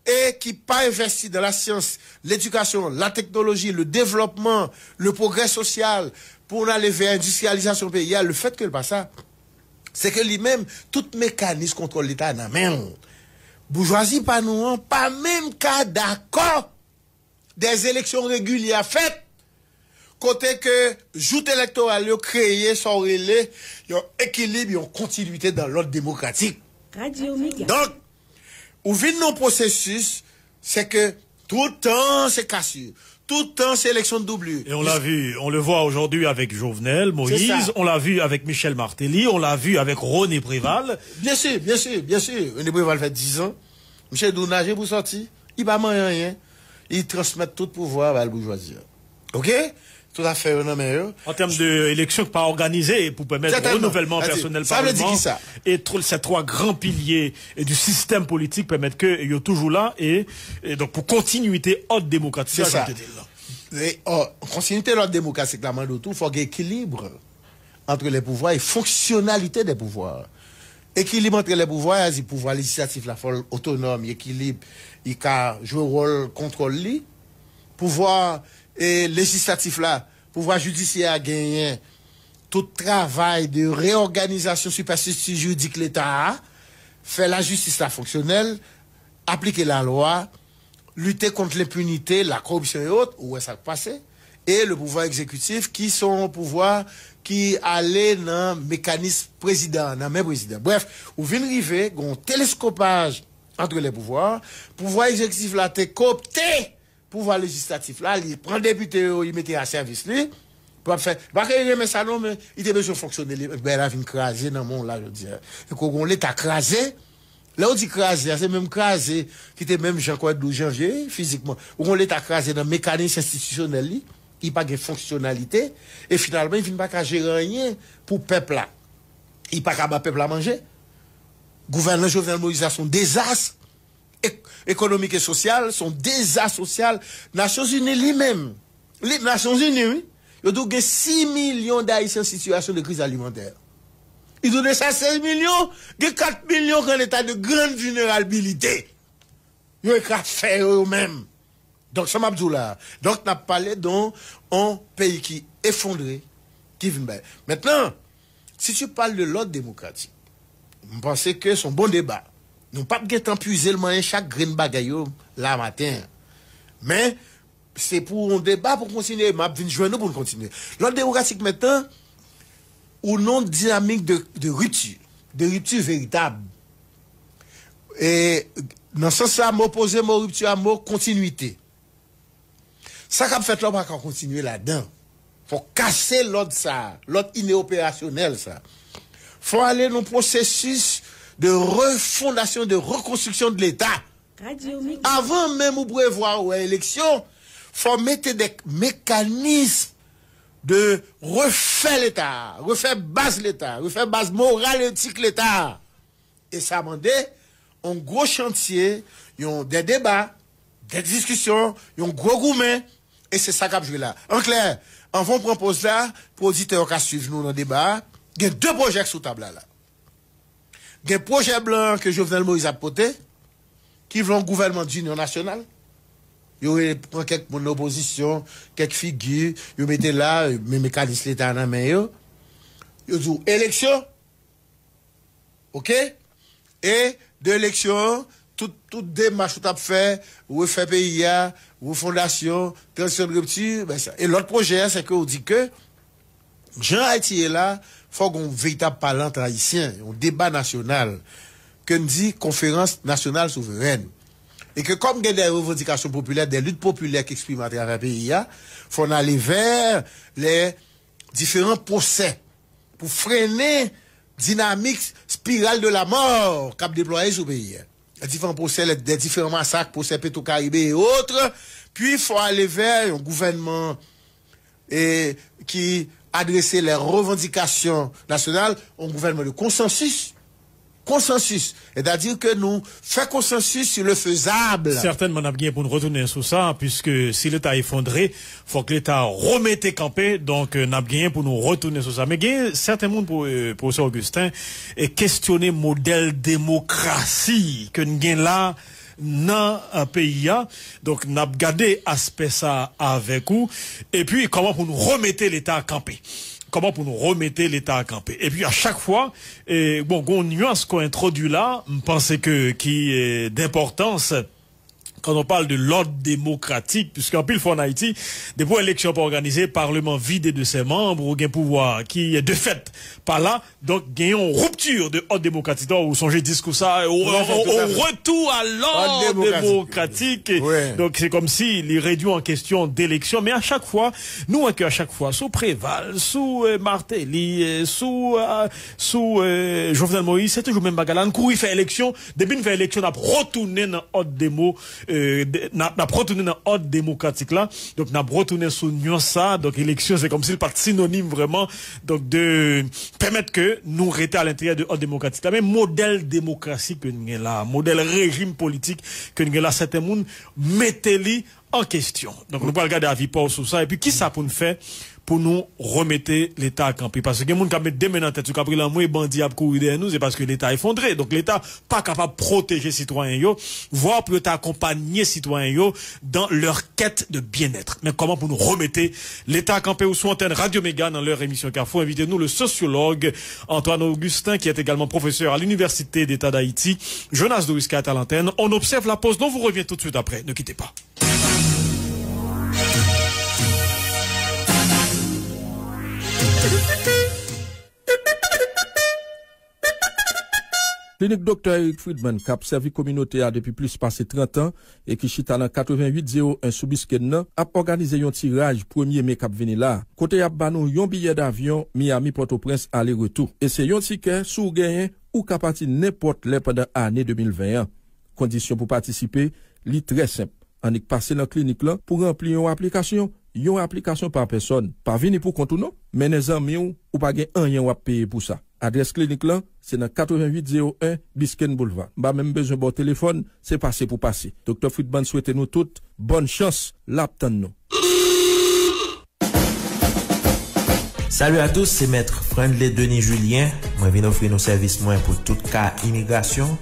e ki pa envèsti dan la syans, ledikasyon, la teknoloji, le devlopman, le pwogrè sosyal, pou n ale vè endistriyalizasyon peyi a, le fèt ke l pa sa, se ke li menm, tout mekanis kontwòl Leta nan men l. Boujwazi pa nou an pa menm ka dakò dè eleksyon regilye a fèt, kote ke jout elektoral yo kreye sa w rele yon ekilib, yon kontinwite dan lòd demokratik. Donk, ou vin nan pwosesis, se ke tout tan se kasi, tout tan se eleksyon double. Et on l'a vu, on le voit aujourd'hui avec Jovenel Moïse, on l'a vu avec Michel Martelly, on l'a vu avec René Préval. Byen si, byen si, byen si. René Préval fè diz an. Misye di w naje pou sòti. Li pa manyen anyen. Li transmèt tout pouvwa a bay boujwazi a. Oke? Tout afè yo nan men yo. An tèm de eleksyon ki pa òganize pou pèmèt renouvèlman pèsonèl palman e tro- ces trois grands piliers du système politique pèmèt ke yo toujou la e, e donk pou kontinwite òd demokratik la, jan w te di l lan. E, ò, kontinwite lòd demokratik la mande w tou, fò gen ekilib entre les pouvoirs e fonctionnalité des pouvoirs. Ekilib entre les pouvoirs, a di pouvwa lejislatif la fò l otonòm, li ekilib, li ka jwe wòl kontwòl li. Pouvwa, e, lejislatif la, pouvwa jidisyè a genyen tout travay de reyòganizasyon sipèstrikti jiridik Leta a, fè lajistis la fonksyonèl, aplike lalwa, lite kont lenpinite, la koripsyon e ot, ou wè sa k pase, e le pouvwa egzekitif ki se yon pouvwa ki ale nan mekanis prezidan, nan men prezidan. Brèf, ou vin rive gen yon teleskopaj antre le pouvwa. Pouvwa egzekitif la te koopte pouvwa lejislatif la, li pran depite yo, li mete a sèvis li. Pou ap fè, pa ke li renmen sa non, men li te bezwen fonksyone, li, bagay la vin kraze nan men w la jodi a. E kou gon leta kraze, lè w di kraze a, se menm kraze ki te menm jan kwè douz janvye, fizikman. Ou gon leta kraze nan mekanis enstitisyonèl li, li pa gen fonksyonalite, e finalman, li vin pa ka jere anyen pou pèp la. Li pa ka ba pèp la manje. Gouvènman Jovenel Moïse la se yon dezas ek- ekonomik e sosyal, se yon dezas sosyal. Nasyonzini li menm, li, Nasyonzini, wi, yo di w gen sis milyon d Ayisyen an sitiyasyon de kriz alimantè. Li di w de sa sis milyon, gen kat milyon ki an eta de grann vilnerabilite. Yo ekra fè yo, yo menm. Donk, sa m ap di w la a. Donk, n ap pale de yon peyi ki efondre, ki vin bay. Mentnan, si tu parles de lòd demokratik, m panse ke se yon bon deba. Nou p ap gentan pwize l manyen chak grenn bagay yo la maten an. Men, se pou yon deba pou kontinye, m ap vin jwenn nou pou n kontinye. Lòd demokratik mentnan, ou nan yon dinamik de, de ripti, de ripti veritab. E nan sans sa, m opoze mo ripti a mo kontinwite. Sa k ap fèt la, ou pa ka kontinye ladan. Fò kase lòd sa, lòd inoperasyonèl sa. Fò ale nan pwosesis de refondasyon, de rekonstriksyon de Leta. Avan menm ou prevwa wè eleksyon, fò mete de mekanis de refè Leta, refè baz Leta, refè baz moral etik Leta. E sa mande yon gwo chantye, yon de deba, de diskisyon, yon gwo goumen, e se sa k ap jwe la. An klè, anvan w pran poz la, pou oditè yo ka swiv nou nan deba a, gen de pwojè k sou tab la la. Gen pwojè blan ke Jovenel Moïse ap pote, ki vle yon gouvènman dinyon nasyonal. Yo pran kèk moun nan opozisyon, kèk figi, yo mete la, men mekanis Leta nan men yo. Yo di w eleksyon, oke? E de eleksyon an, tout, tout demach ou t ap fè, refè peyi a, refondasyon, tranzisyon de ripti, ben sa. E lòt pwojè a, se ke ou di ke, jan Ayiti ye la, fò gen yon veritab pale ant Ayisyen, yon deba nasyonal, ke n di konferans nasyonal souverèn. E ke kòm gen de revandikasyon popilè, de lit popilè k eksprime atravè peyi a, fò n ale vè lè diferan pwosè pou frennen dinamik spiral de la mò k ap deplwaye sou peyi a. Diferan pwosè, lè, de diferan masak, pwosè Petro Caribe e otre, pi fò ale vè yon gouvènman e ki adrese lè revandikasyon nasyonal, yon gouvènman de konsansis. Konsansis. Sètadi ke nou fè konsansis sou le fezab. Sètènman, n ap gen pou n retounen sou sa, piske si Leta efondre, fòk Leta remete kanpe. Donk, n ap genyen pou nou retounen sou sa. Men gen sèten moun, pou, eh, Pwofesè Augustin, e kestyone modèl demokrasi ke n gen la nan, eh, peyi a. Donk, n ap gade aspè sa avèk ou. Epi, kòman pou nou remete Leta kanpe. Kòman pou nou remete Leta kanpe. Epi, a chak fwa, eh, bon, gon nyans ke w entwodui la, m panse ke ki, eh, denpòtans, quand on parle de l'ordre démocratique, puisque anpil fwa an Ayiti, depi yon eleksyon pa òganize, parleman vide de ses membres, ou gen pouvwa ki, de fèt, pa la, donk, gen yon ripti de òd demokratik. Ou sonje diskou sa, au, au, au retour à l'ordre démocratique. Donk, se kòmsi li redui an kesyon de eleksyon, men a chak fwa, nou wè ke a chak fwa, sou Preval, sou, eh, Martelly, eh, sou, eh, sou, eh, Jovenel Moïse, se toujou menm bagay la. N kouri fè eleksyon, depi n fè eleksyon, n ap retounen nan òd demo, eh, de, n ap, n ap retounen nan òd demokratik la. Donk, n ap retounen sou nyans sa. Donk, eleksyon, se kòmsi l pa t sinonim vrèman. Donk, de pèmèt ke nou rete alenteryè de òd demokratik la. Men modèl demokrasi ke n gen la, modèl rejim politik ke n gen la, sèten moun mete li an kesyon. Donk, nou pral gade avi pa w sou sa. Epi, kisa pou n fè pou nou remete Leta kanpe. Paske gen moun k ap met de men nan tèt yo, k ap rele anmwe bandi ap kouri dèyè nou, se paske Leta efondre. Donk, Leta pa kapab pwoteje sitwayen yo, vwa pou yo ta akonpanye sitwayen yo dans leur quête de bien-être. Men kòman pou nou remete Leta kanpe? Ou sou antèn Radyo Mega nan lè emisyon Kafou. Envite nou, le sociologue Antoine Augustin, qui est également professeur à l'Université d'État d'Haïti. Jonas Doris Kayat à l'antenne. On observe la pause, on vous revient tout de suite après. Ne quittez pas. Klinik Doktè Eric Friedman k ap sèvi kominote a depi plis pase trant an e ki chita nan katreven uit zewo en sou Biskenn nan, ap òganize yon tiraj premye me k ap vini la a, kote y ap ba nou yon biyè davyon Miami Pòtoprens ale retou. E se yon tikè, si w genyen, ou ka pati nenpòt lè pandan ane de mil ven an. Kondisyon pou patisipe, li trè senp. Annik pase nan klinik lan pou ranpli yon aplikasyon, yon aplikasyon pa pèsòn. Pa vini pou kont ou non, mennen zanmi w, ou pa gen anyen w ap peye pou sa. Adrès klinik lan, se nan katreven uit zewo en Biscayne Boulevard. M pa menm bezwen ba w telefòn, se pase pou pase. Doktè Friedman swete nou tout bòn chans, l ap tann nou. Salut à tous, se Mèt Frandley Denis Julien. Mwen vin ofri nou sèvis mwen pou tout ka imigrasyon,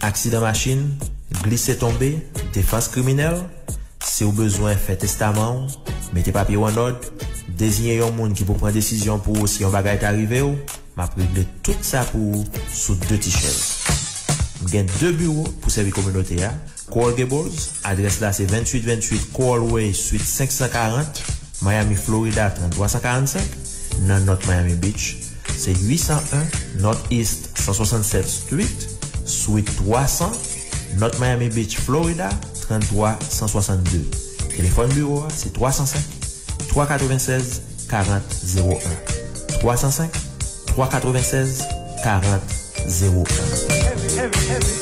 aksidan machin, glise tonbe, defans kriminèl. Si w bezwen fè testaman w, mete papye w an òd, deziyen yon moun ki pou pran desizyon pou ou si yon bagay ta rive w, m ap regle tout sa pou ou sou de ti chèz. M gen de biwo pou sèvi kominote a. Coral Gables, adrès la se venntuit venntuit Coral Way, suite senk san karant, Miami, Florida, tranntrwa san karannsenk. Nan North Miami Beach, se uitsan en North East san swasannsèt Street, suite twa san, North Miami Beach, Florida, tranntrwa san swasannde. Telefòn biwo a se twa san senk, twa katrevennsèz, karant zewo en. Twa san senk, twa katrevennsèz, karant zewo en.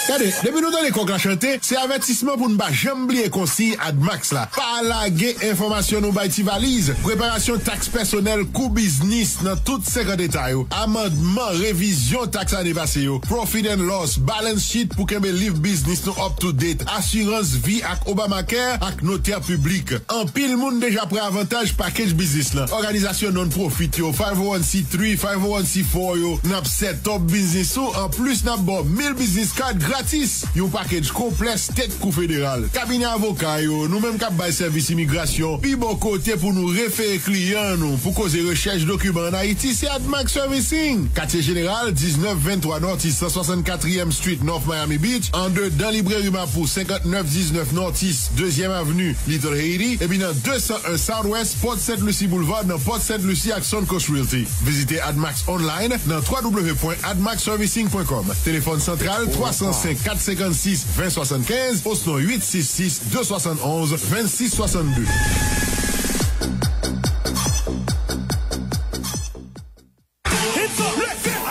Gade, depi nou tande kòk la chante, se avètisman pou n pa janm bliye konsiy Admax la. Pa lage enfòmasyon nou bay ti valiz. Preparasyon taks pèsonèl kou biznis nan tout senkant eta yo. Amandman, revizyon taks ane pase yo. Profit and loss, balance sheet pou kenbe liv biznis nou up to date. Asirans vi ak Obamacare ak notè piblik. Anpil moun deja pran avantaj package biznis lan. Òganizasyon non-profit yo, five oh one c three, five oh one c four yo, n ap set up biznis ou, anplis n ap ba w mil biznis card gratis. Yon package konplè state kou federal. Kabinè avoka yo, nou menm k ap bay sèvis imigrasyon, pi bon kote pou nou refere kliyan nou pou koze rechèch dokiman ann Ayiti, se Admax Servicing. Katye Jeneral, diznèf venntwa Northeast san swasannkatriyèm Street, North Miami Beach, andedan Libreri Mapou, senkantnèf diznèf Northeast, Dezyèm Avni, Little Haiti, epi nan de san en Southwest Port Saint Lucie Boulevard, nan Port Saint Lucie ak Suncoast Realty. Vizite Admax online nan twa w w w pwen admax servicing pwen com. Telefòn santral, twa san senk kat senkannsis ven swasannkenz, osnon uit sis sis de swasann onz vennsis swasannde.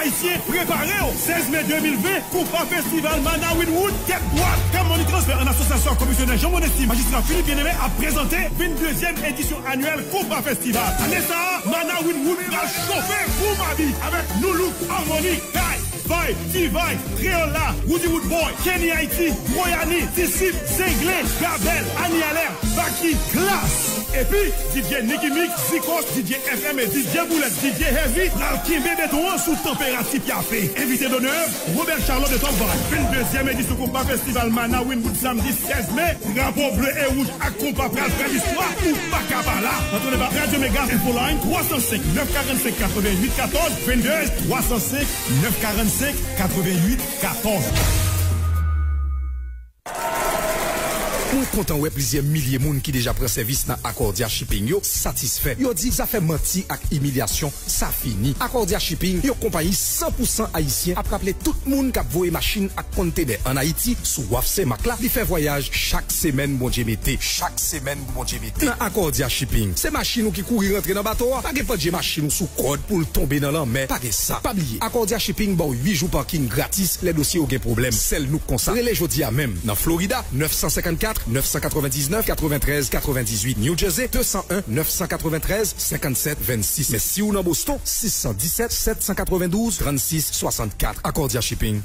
Ayisyen, prepare w! Sèz me de mil ven, Koupa Festival Mana Winwood, tèt dwat. Cam Money Transfer, an asosyasyon ak Komisyonè Jean Monesti, Majistra Philippe Bien-Aimé, ap prezante venndezyèm edisyon anyèl Koupa Festival. Ane sa a, Mana Winwood pral chofe kou mabi avèk Nu Look, Harmonik, Kai, Vibe, T-Vibe, Crayola, Roody Roodboy, Kenny Haiti, Gro Yani, Disip, Zenglen, Gabèl, Anie Alerte, Baky, Klass. Epi, D J Nicky Mix, Zikos, D J F M E, D J Boulèt, D J Heavy pral kenbe beton an sou tanperati pyafe. Envite donè, Robert Charlot de Top Vibe. Venndezyèm edisyon Koupa Festival Mana Winwood, samdi sèz me. Drapo ble e wouj ak konpa pral fè listwa, ou pa ka pa la. Antre nan Radyo Mega Infoline, twa san senk, nèf karannsenk, katreven uit katòz, vennde, twa san senk, nèf karannsenk, katreven uit katòz. Mwen kontan wè plizyè milye moun ki deja pran sèvis nan Accordia Shipping yo satisfè. Yo di zafè manti ak imilyasyon sa fini. Accordia Shipping, yon konpayi san pou san ayisyen, ap raple tout moun k ap voye machin ak kontenè ann Ayiti, si w ap se mak la, li fè vwayaj chak semèn Bondye mete. Chak semèn Bondye mete. Nan Accordia Shipping, se machin ou ki kouri rantre nan bato a. Pa gen pandje machin ou sou kòd pou l tonbe nan lanmè. Pa gen sa. Pa bliye, Accordia Shipping ba w uit jou pakin gratis lè dosye w gen pwoblèm. Sèl nou k konsa. Rele jodi a menm. Nan Florida, nèf san senkannkat, nèf san katrevendiznèf, katreventrèz, katrevendizuit. New Jersey, de san en, nèf san katreventrèz, senkannsèt, vennsis. Men si w nan Boston, sis san disèt, sèt san katrevendouz, trannsis swasannkat. Accordia Shipping.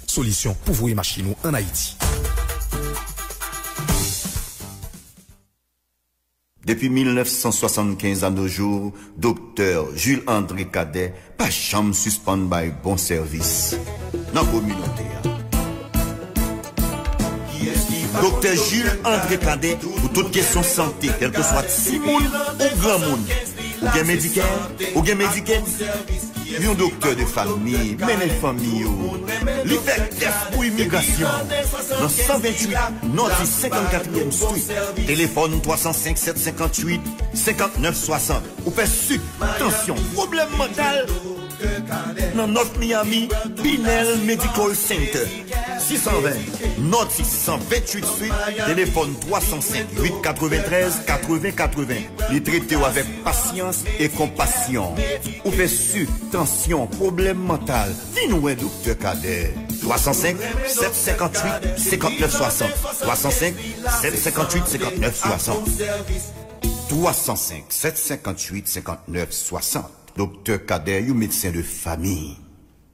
Solisyon pou voye machin ou ann Ayiti. Depi mil nèf san swasannkenz a no jou, Doktè Jules André Cadet pa janm sispann bay bon sèvis nan kominote a. Doktè Jules André Cadet pou tout kesyon sante, kèlkeswa timoun ou granmoun. Ou gen Medicare, ou gen Medicaid, yon doktè de fanmi mennen fanmi yo. Li fè tès pou imigrasyon nan san venntuit Northeast senkannkatriyèm Street. Telefòn twa san senk sèt senkanntuit senkannèf swasant. Ou fè sik, tansyon, pwoblèm mantal nan North Miami, Pinel Medical Center. Sis san ven Northeast san venntuit Street, telefòn twa san senk uit katreventrèz katreven katreven. Li trete w avèk pasyans e konpasyon. Ou fè sik, tansyon, pwoblèm mantal, vin wè Doktè Cadet. Twa san senk sèt senkanntuit senkannèf swasant. Twa san senk sèt senkanntuit senkannèf swasant. Twa san senk sèt senkanntuit senkannèf swasant. Doktè Cadet, yon medsen de fanmi.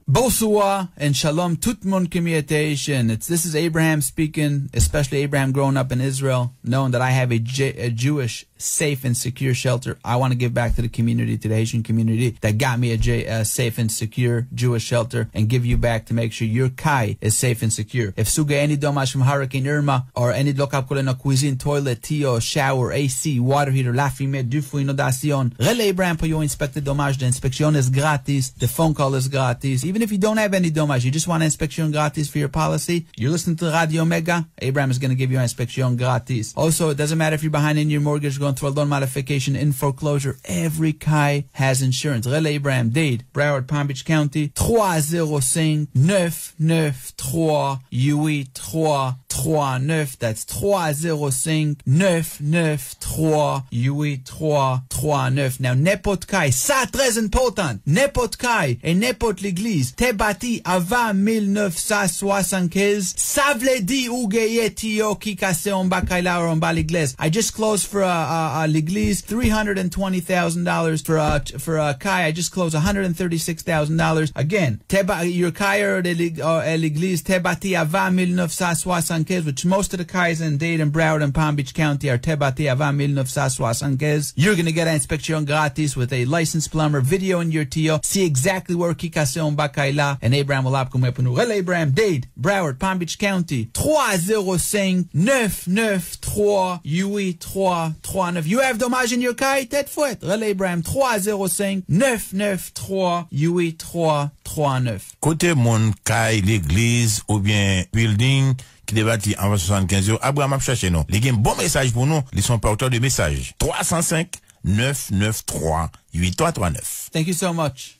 Bonsoir and shalom, tout moun ki mi ete Haitian. It's, this is Abraham speaking, especially Abraham growing up in Israel, knowing that I have a, J- a Jewish safe and secure shelter. I want to give back to the community, to the Haitian community that got me a J- a safe and secure Jewish shelter and give you back to make sure your kay is safe and secure. If si w gen any domaj from Hurricane Irma or any dlo k ap koule nan kwizin, toilet, tiyo, shower, A C, water heater, lafimen, difou, inondasyon, rele Abraham pou yo inspekte domaj. The inspection is gratis. The phone call is gratis. Even if you don't have any domaj, you just want an inspection gratis for your policy, you listen to Radio Mega, Abraham is going to give you an inspection gratis. Also, it doesn't matter if you're behind in your mortgage, going through a loan modification, in foreclosure, every kay has insurance. Rele Abraham, Dade, Broward, Palm Beach County, twa zewo senk nèf nèf twa uit twa twa nèf. That's twa zewo senk nèf nèf twa uit twa twa nèf. Now, nenpòt kay, sa trè enpòtan, nenpòt kay e nenpòt legliz te bati avan mil nèf san swasannkenz, sa vle di ou genyen tiyo ki kase anba kay la or anba legliz. I just closed for a, a, a legliz three hundred and twenty thousand dollars, for a, for a kay, I just closed one hundred and thirty-six thousand dollars. Again, te ba, your kay or the leg- or a legliz te bati avan mil nèf san swasannkenz, which most of the kayes in Dade and Broward and Palm Beach County are te bati avan mil nèf san swasannkenz. You're gonna get an inspection gratis with a licensed plumber, video in your tiyo, see exactly where ki kase anba kay la, and Abraham will ap konmen pou nou. Rele Abraham, Dade, Broward, Palm Beach County, twa zewo senk nèf nèf twa uit twa twa nèf. You have domaj in your kay? Tèt frèt. Rele Abraham, twa zewo senk nèf nèf twa uit twa twa nèf. Kote moun, kay, legliz oubyen building ki te bati anvan swasannkenz yo, Abraham ap chache nou. Li gen bon mesaj pou nou. Li se yon pòtè de mesaj. Twa san senk nèf nèf twa uit twa twa nèf. Thank you so much.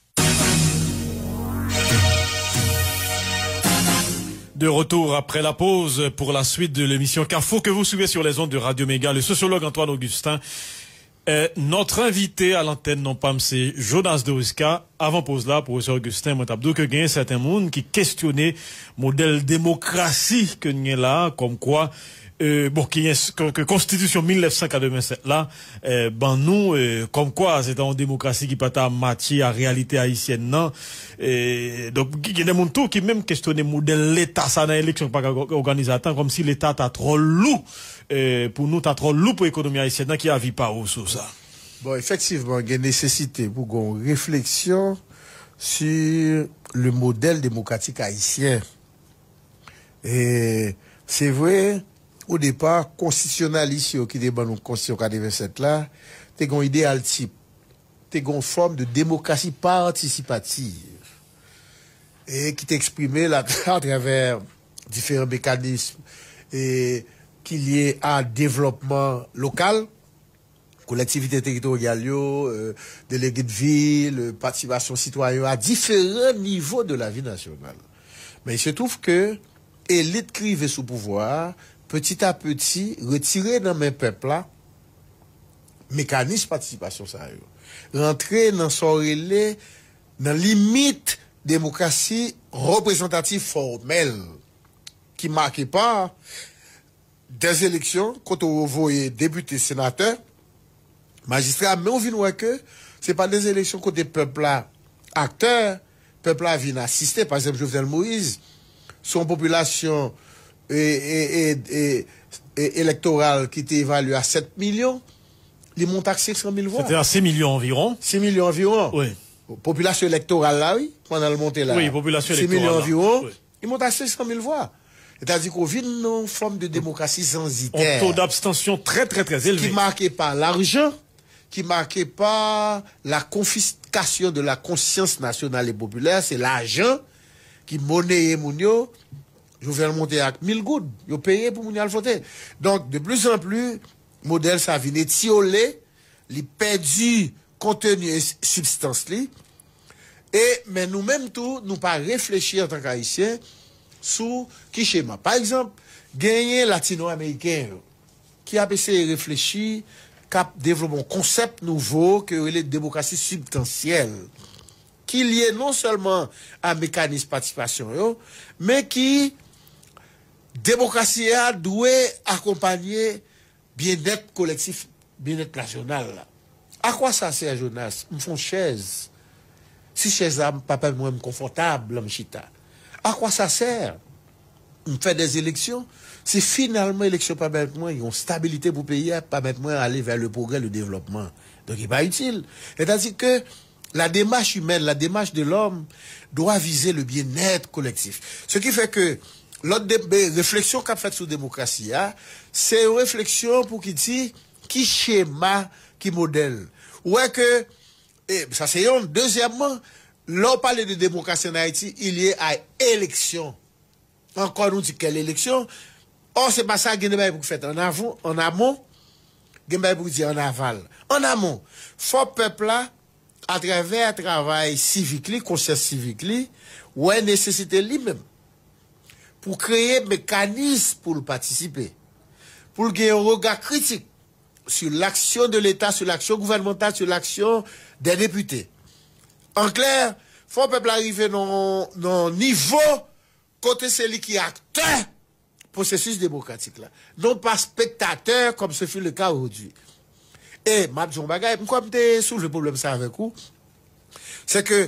De retour après la pause pour la suite de l'émission Kafou que vous suivez sur les ondes de Radio Méga, le sociologue Antoine Augustin est notre invité à l'antenne, non pa m se Jonas Doriska. Avan poz la, Pwofesè Augustin, mwen t ap di w ke genyen sèten moun ki kestyone modèl demokrasi ke n gen la, kòmkwa, euh, bon, ki, ke, ke konstitisyon mil nèf san katrevennsèt la, euh, ban nou, euh, kòmkwa se ta yon demokrasi ki pa ta matche a reyalite ayisyèn nan. Euh, donk, gen de moun tou ki menm kestyone modèl leta sa nan eleksyon ki pa ka òganize a tan, kòmsi leta ta twò lou, euh, pou nou, ta twò lou pou ekonomi ayisyèn nan. Ki avi pa ou sou sa? Bon, efektivman, gen nesesite pou gen yon refleksyon sur le modèle démocratique haïtien. E se vre, o depa, konstitisyonalis yo ki te ban nou konstitisyon katrevennsèt la, te gen yon ideyal tip, te gen yon fòm de demokrasi patisipativ, e ki te eksprime la, atravè diferan mekanism, e ki lye a devlòpman lokal, kolektivite teritoryal yo, euh, delege de vil, euh, patisipasyon sitwayen yo a diferan nivo de lavi nasyonal. Men il se trouve que elit ki rive sou pouvwa a, peti a peti, retire nan men pèp la mekanis patisipasyon sa yo. Rantre nan sa w rele, nan limit demokrasi reprezantatif fòmèl ki make pa dè eleksyon kote w voye depite, senatè, majistra, men w vin wè ke se pa dè eleksyon kote pèp la aktè, pèp la vin asiste. Pa egzanp, Jovenel Moïse, se yon popilasyon, e, e, e, e, e, elektoral ki te evalye a sèt milyon, Li monte ak senk san mil vwa. C'était à six millions environ. Six milyon anviwon. Oui. Popilasyon elektoral la, wi, pandan l monte la. Oui, popilasyon Six milyon elektoral la. Anviwon. Oui. Li monte a senk san mil vwa. Sètadi ke w vin nan yon fòm de demokrasi Un zanzitè taux d'abstention très, très, très ki élevé. Make pa lajan, ki make pa la konfiskasyon de la konsyans nasyonal e popilè, se lajan ki moneye moun yo. Jovenel monte ak mil goud, yo peye pou moun yo al vote. Donk, de plus en plus, modèl sa vin etiyole, li pèdi konteni e s- sibstans li. E, men nou menm tou, nou pa reflechi antanke Ayisyen sou ki chema. Pa egzanp, genyen Latino Ameriken yo ki ap eseye reflechi, k ap devlope yon konsèp nouvo ke yo rele demokrasi sibstansyèl, ki lye non sèlman a mekanis patisipasyon yo, men ki demokrasi a dwe akonpanye byennèt kolektif, byennèt nasyonal la. A kwa sa sè, Jonas? M fè yon chèz. Si chèz la pa pèmèt mwen m konfòtab lè m chita, a kwa sa sè? M fè dè eleksyon, si finalman eleksyon pa pèmèt mwen yon stabilite pou peyi a, pa pèmèt mwen ale vè le progrès, le développement. Donk, li pa itil. Sètadi ke la démarche humaine, la démarche de l'homme doit viser le bien-être collectif. Ce qui fait que lòt de, de refleksyon k ap fèt sou demokrasi a, se yon refleksyon pou ki di ki chema, ki modèl. Ou wè ke, e sa se yon, dezyèmman, lè w pale de demokrasi an Ayiti, il y a eleksyon. Ankò nou di kèl eleksyon? Ò, se pa sa, gen de bagay pou fèt an avon, an amon, gen bagay pou di an aval. An amon, fò pèp la, atravè travay sivik li, konsyans sivik li, wè nesesite li menm pou kreye mekanis pou l patisipe, pou l gen yon rega kritik sur l'action de l'État, sur l'action gouvernementale, sur l'action des députés. An klè, fò pèp la rive nan nan nivo kote se li ki aktè pwosesis demokratik la, non pa spektatè, comme ce fut le cas aujourd'hui. E m ap di yon bagay, m kwè m te soulve pwoblèm sa avèk ou, se ke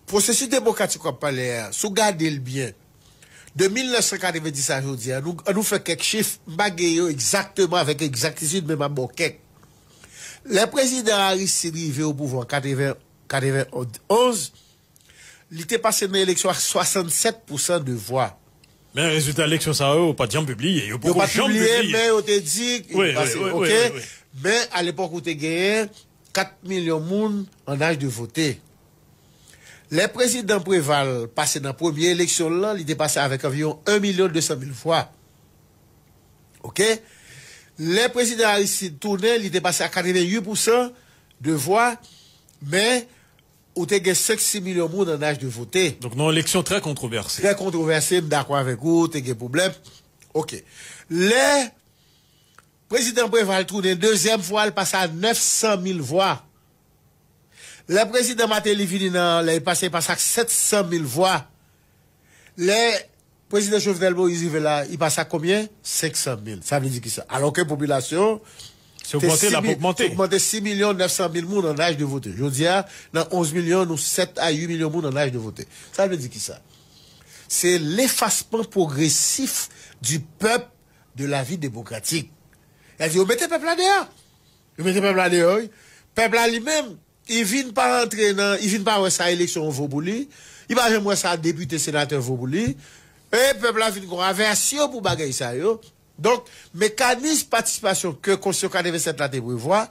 pwosesis demokratik w ap pale a, si w gade l byen, de mil nèf san katrevenndis a jodi a, nou, nou fè kèk chif, m pa gen yo egzakteman avèk egzaktitid, men m ap ba w kèk. Lè prezidan Aristide rive o pouvwa an katreven, katrevenonz, li te pase nan eleksyon ak swasannsèt pousan de vwa. Men rezilta eleksyon sa yo, yo pa t janm pibliye. Yo Yo poko pa t janm pibliye, pibliye. Men yo te di Wi, li pase. wi, wi, Ok? wi, wi. Men a lepòk ou te genyen kat milyon moun an aj de vote. Lè prezidan Preval pase nan premye eleksyon l lan, li te pase avèk anviwon en milyon de san mil vwa. Ok? Lè prezidan Aristide tounen, li te pase a katreven uit pousan de vwa, men ou te gen senk sis milyon moun an aj de vote. Donk, nan yon eleksyon trè kontwovèse. Trè kontwovèse, m dakò avèk ou, te gen pwoblèm. Ok. Lè prezidan Preval tounen dezyèm fwa, l pase a nèf san mil vwa. Lè prezidan Martelly vini nan, lè l pase, l pase ak sèt san mil vwa. Lè prezidan Jovenel Moïse rive la, li pase ak konbyen? Senk san mil. Sa vle di ki sa? Alò ke popilasyon Se ogmante, l ap ogmante. Ogmante sis milyon nèf san mil moun an aj de vote. Jodi a, nan onz milyon, nou sèt a uit milyon moun an aj de vote. Sa vle di ki sa? Se lefasman pwogresif di pèp de la vi demokratik. Sètadi, yo mete pèp la deyò. Yo mete pèp la deyò, wi. Pèp la li menm, li vin pa antre nan, li vin pa wè sa eleksyon an vo pou li. Li pa janm wè sa depite, senatè vo pou li. E pèp la vin gon avèsyon pou bagay sa yo. Donk, mekanis patisipasyon ke Konstitisyon katrevennsèt la te prevwa,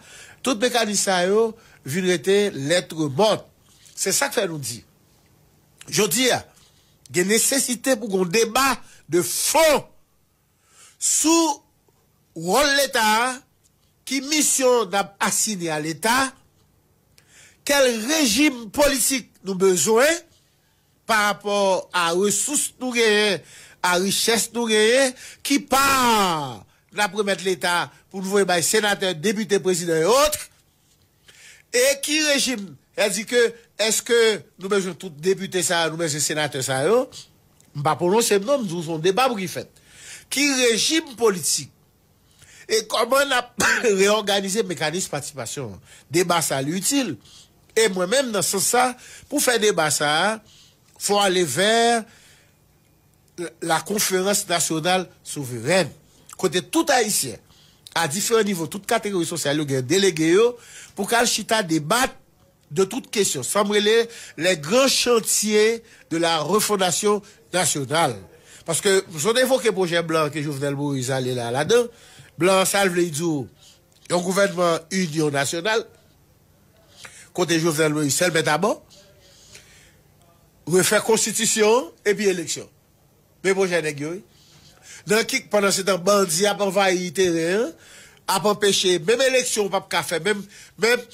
tout mekanis sa yo vin rete lettre morte. Se sa k fè nou di, jodi a, gen nesesite pou gon deba de fon sou wòl Leta a, ki misyon n ap asine a Leta, kèl rejim politik nou bezwen pa rapò a resous nou genyen, a richès nou genyen, ki pa n ap remèt Leta pou n voye bay senatè, depite, prezidan e ot, e ki rejim, sètadi ke, èske nou bezwen tout depite sa yo, nou bezwen senatè sa yo? M pa pwononse m non, m di w se yon deba pou ki fèt. Ki rejim politik? E kòman n ap reyòganize mekanis patisipasyon an? Deba sa a, li itil. E mwen menm, nan sans sa, pou fè deba sa a, fò ale vè la konferans nasyonal souverèn, kote tout Ayisyen a diferan nivo, tout kategori sosyal yo gen delege yo pou k al chita debat de tout kesyon. Sa m rele les grands chantiers de la refondation nationale. Paske m sot evoke pwojè blan ke Jovenel Moïse ale la ladan. Blan sa l vle di w yon gouvènman inyon nasyonal kote Jovenel Moïse sèl mèt abò, refè konstitisyon epi eleksyon. Men pwojè nèg yo wi. Nan ki pandan se tan bandi ap anvayi teren an, ap anpeche menm eleksyon ou p ap ka fè, menm menm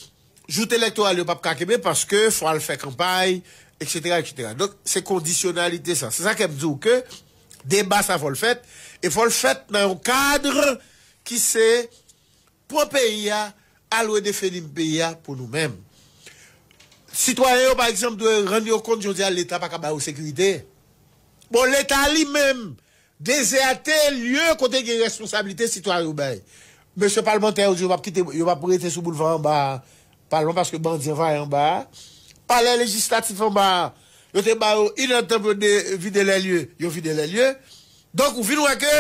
jout elektoral yo p ap ka kenbe paske fò al fè kanpay, etsetera, etsetera. Donk se kondisyonalite sa. Se sa ke m di w ke deba sa fò l fèt e fò l fèt nan yon kad ki se pran peyi a, al redefini peyi a pou nou menm. Sitwayen yo pa egzanp dwe rann yo kont jodi a Leta pa ka ba yo sekirite. Bon, Leta li menm dezète lye kote gen responsablite sitwayen yo bay. Mesye palmantè yo di yo p ap kite, yo p ap rete sou boulva anba a, palman paske bandi anvayi anba a. Palè lejislatif anba a, yo te ba yo inèdtan pou yo vide lè lye, yo vide lè lye. Donk ou vin wè ke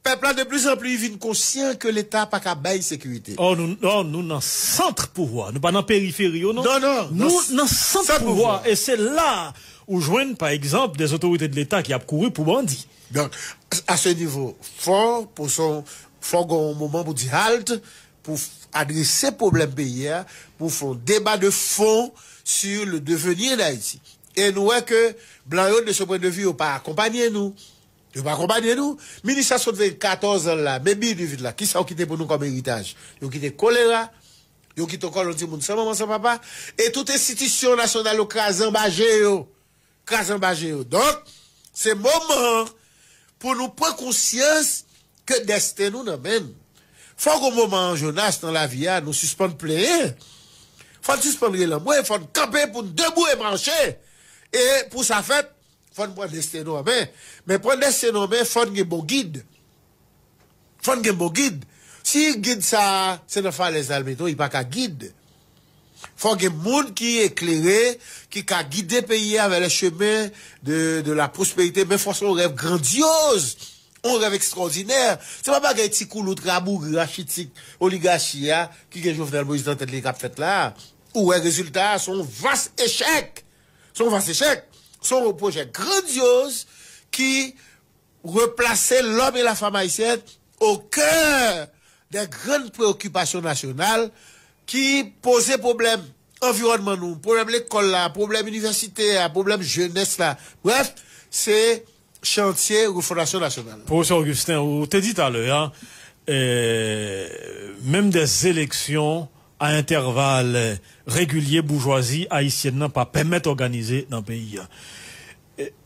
pèp la de pli zan pli vin konsyan ke Leta pa ka bay sekirite. Ò nou, ò, nou nan sant pouvwa, nou pa nan periferi yo non. Non, non, nou nan sant pouvwa. E se la ou jwenn pa egzanp de otorite de Leta ki ap kouri pou bandi. Donk a se nivo fò pou son fò gen yon moman pou di halt, pou adrese pwoblèm peyi a, pou fè yon deba de fon sur le devenir d'Haïti. E nou wè ke blan yo de ce point de vue yo pa akonpanye nou. Yo pa akonpanye nou. Minis la sot veye katòz an la, men bidivit la, kisa yo kite pou nou kòm eritaj? Yo kite kolera, yo kite kò yon timoun san manman san papa, e tout enstitisyon nasyonal yo kraze anba je yo. Kraze anba je yo. Donk se moman an pou nou pran konsyans ke desten nou nan men n. Fò gon moman an Jonas nan lavi a nou sispann plenyen. Fò n sispann rele anmwe, fò n kanpe pou n debou e mache. E pou sa fèt, fò n pran desten nou an men. Men pran desten nou an men, fò n gen bon gid. Fò n gen bon gid. Si gid sa a se nan falèz la l mete w, li pa ka gid. Fò gen moun ki eklere, ki ka gide peyi a vers le chemin de, de la prospérité, men fò se yon rèv grandyoz, yon rèv ekstwòdinè. Se pa bagay ti koulout, rabougri, rachitik, oligachi a ki gen Jovenel Moïse nan tèt li k ap fèt la a. Ou wè rezilta a, se yon vas echèk. Se yon vas echèk. Se yon pwojè grandyoz ki replace l'homme et la femme haïtienne au cœur des grandes préoccupations nationales ki poze pwoblèm anviwònman nou, pwoblèm lekòl la, pwoblèm inivèsite a, pwoblèm jenès la. Brèf, se chantye refondasyon nasyonal la. Pwofesè Augustin, ou te di talè a, eh, menm des élections à intervalles réguliers boujwazi ayisyèn nan pa pèmèt òganize nan peyi a.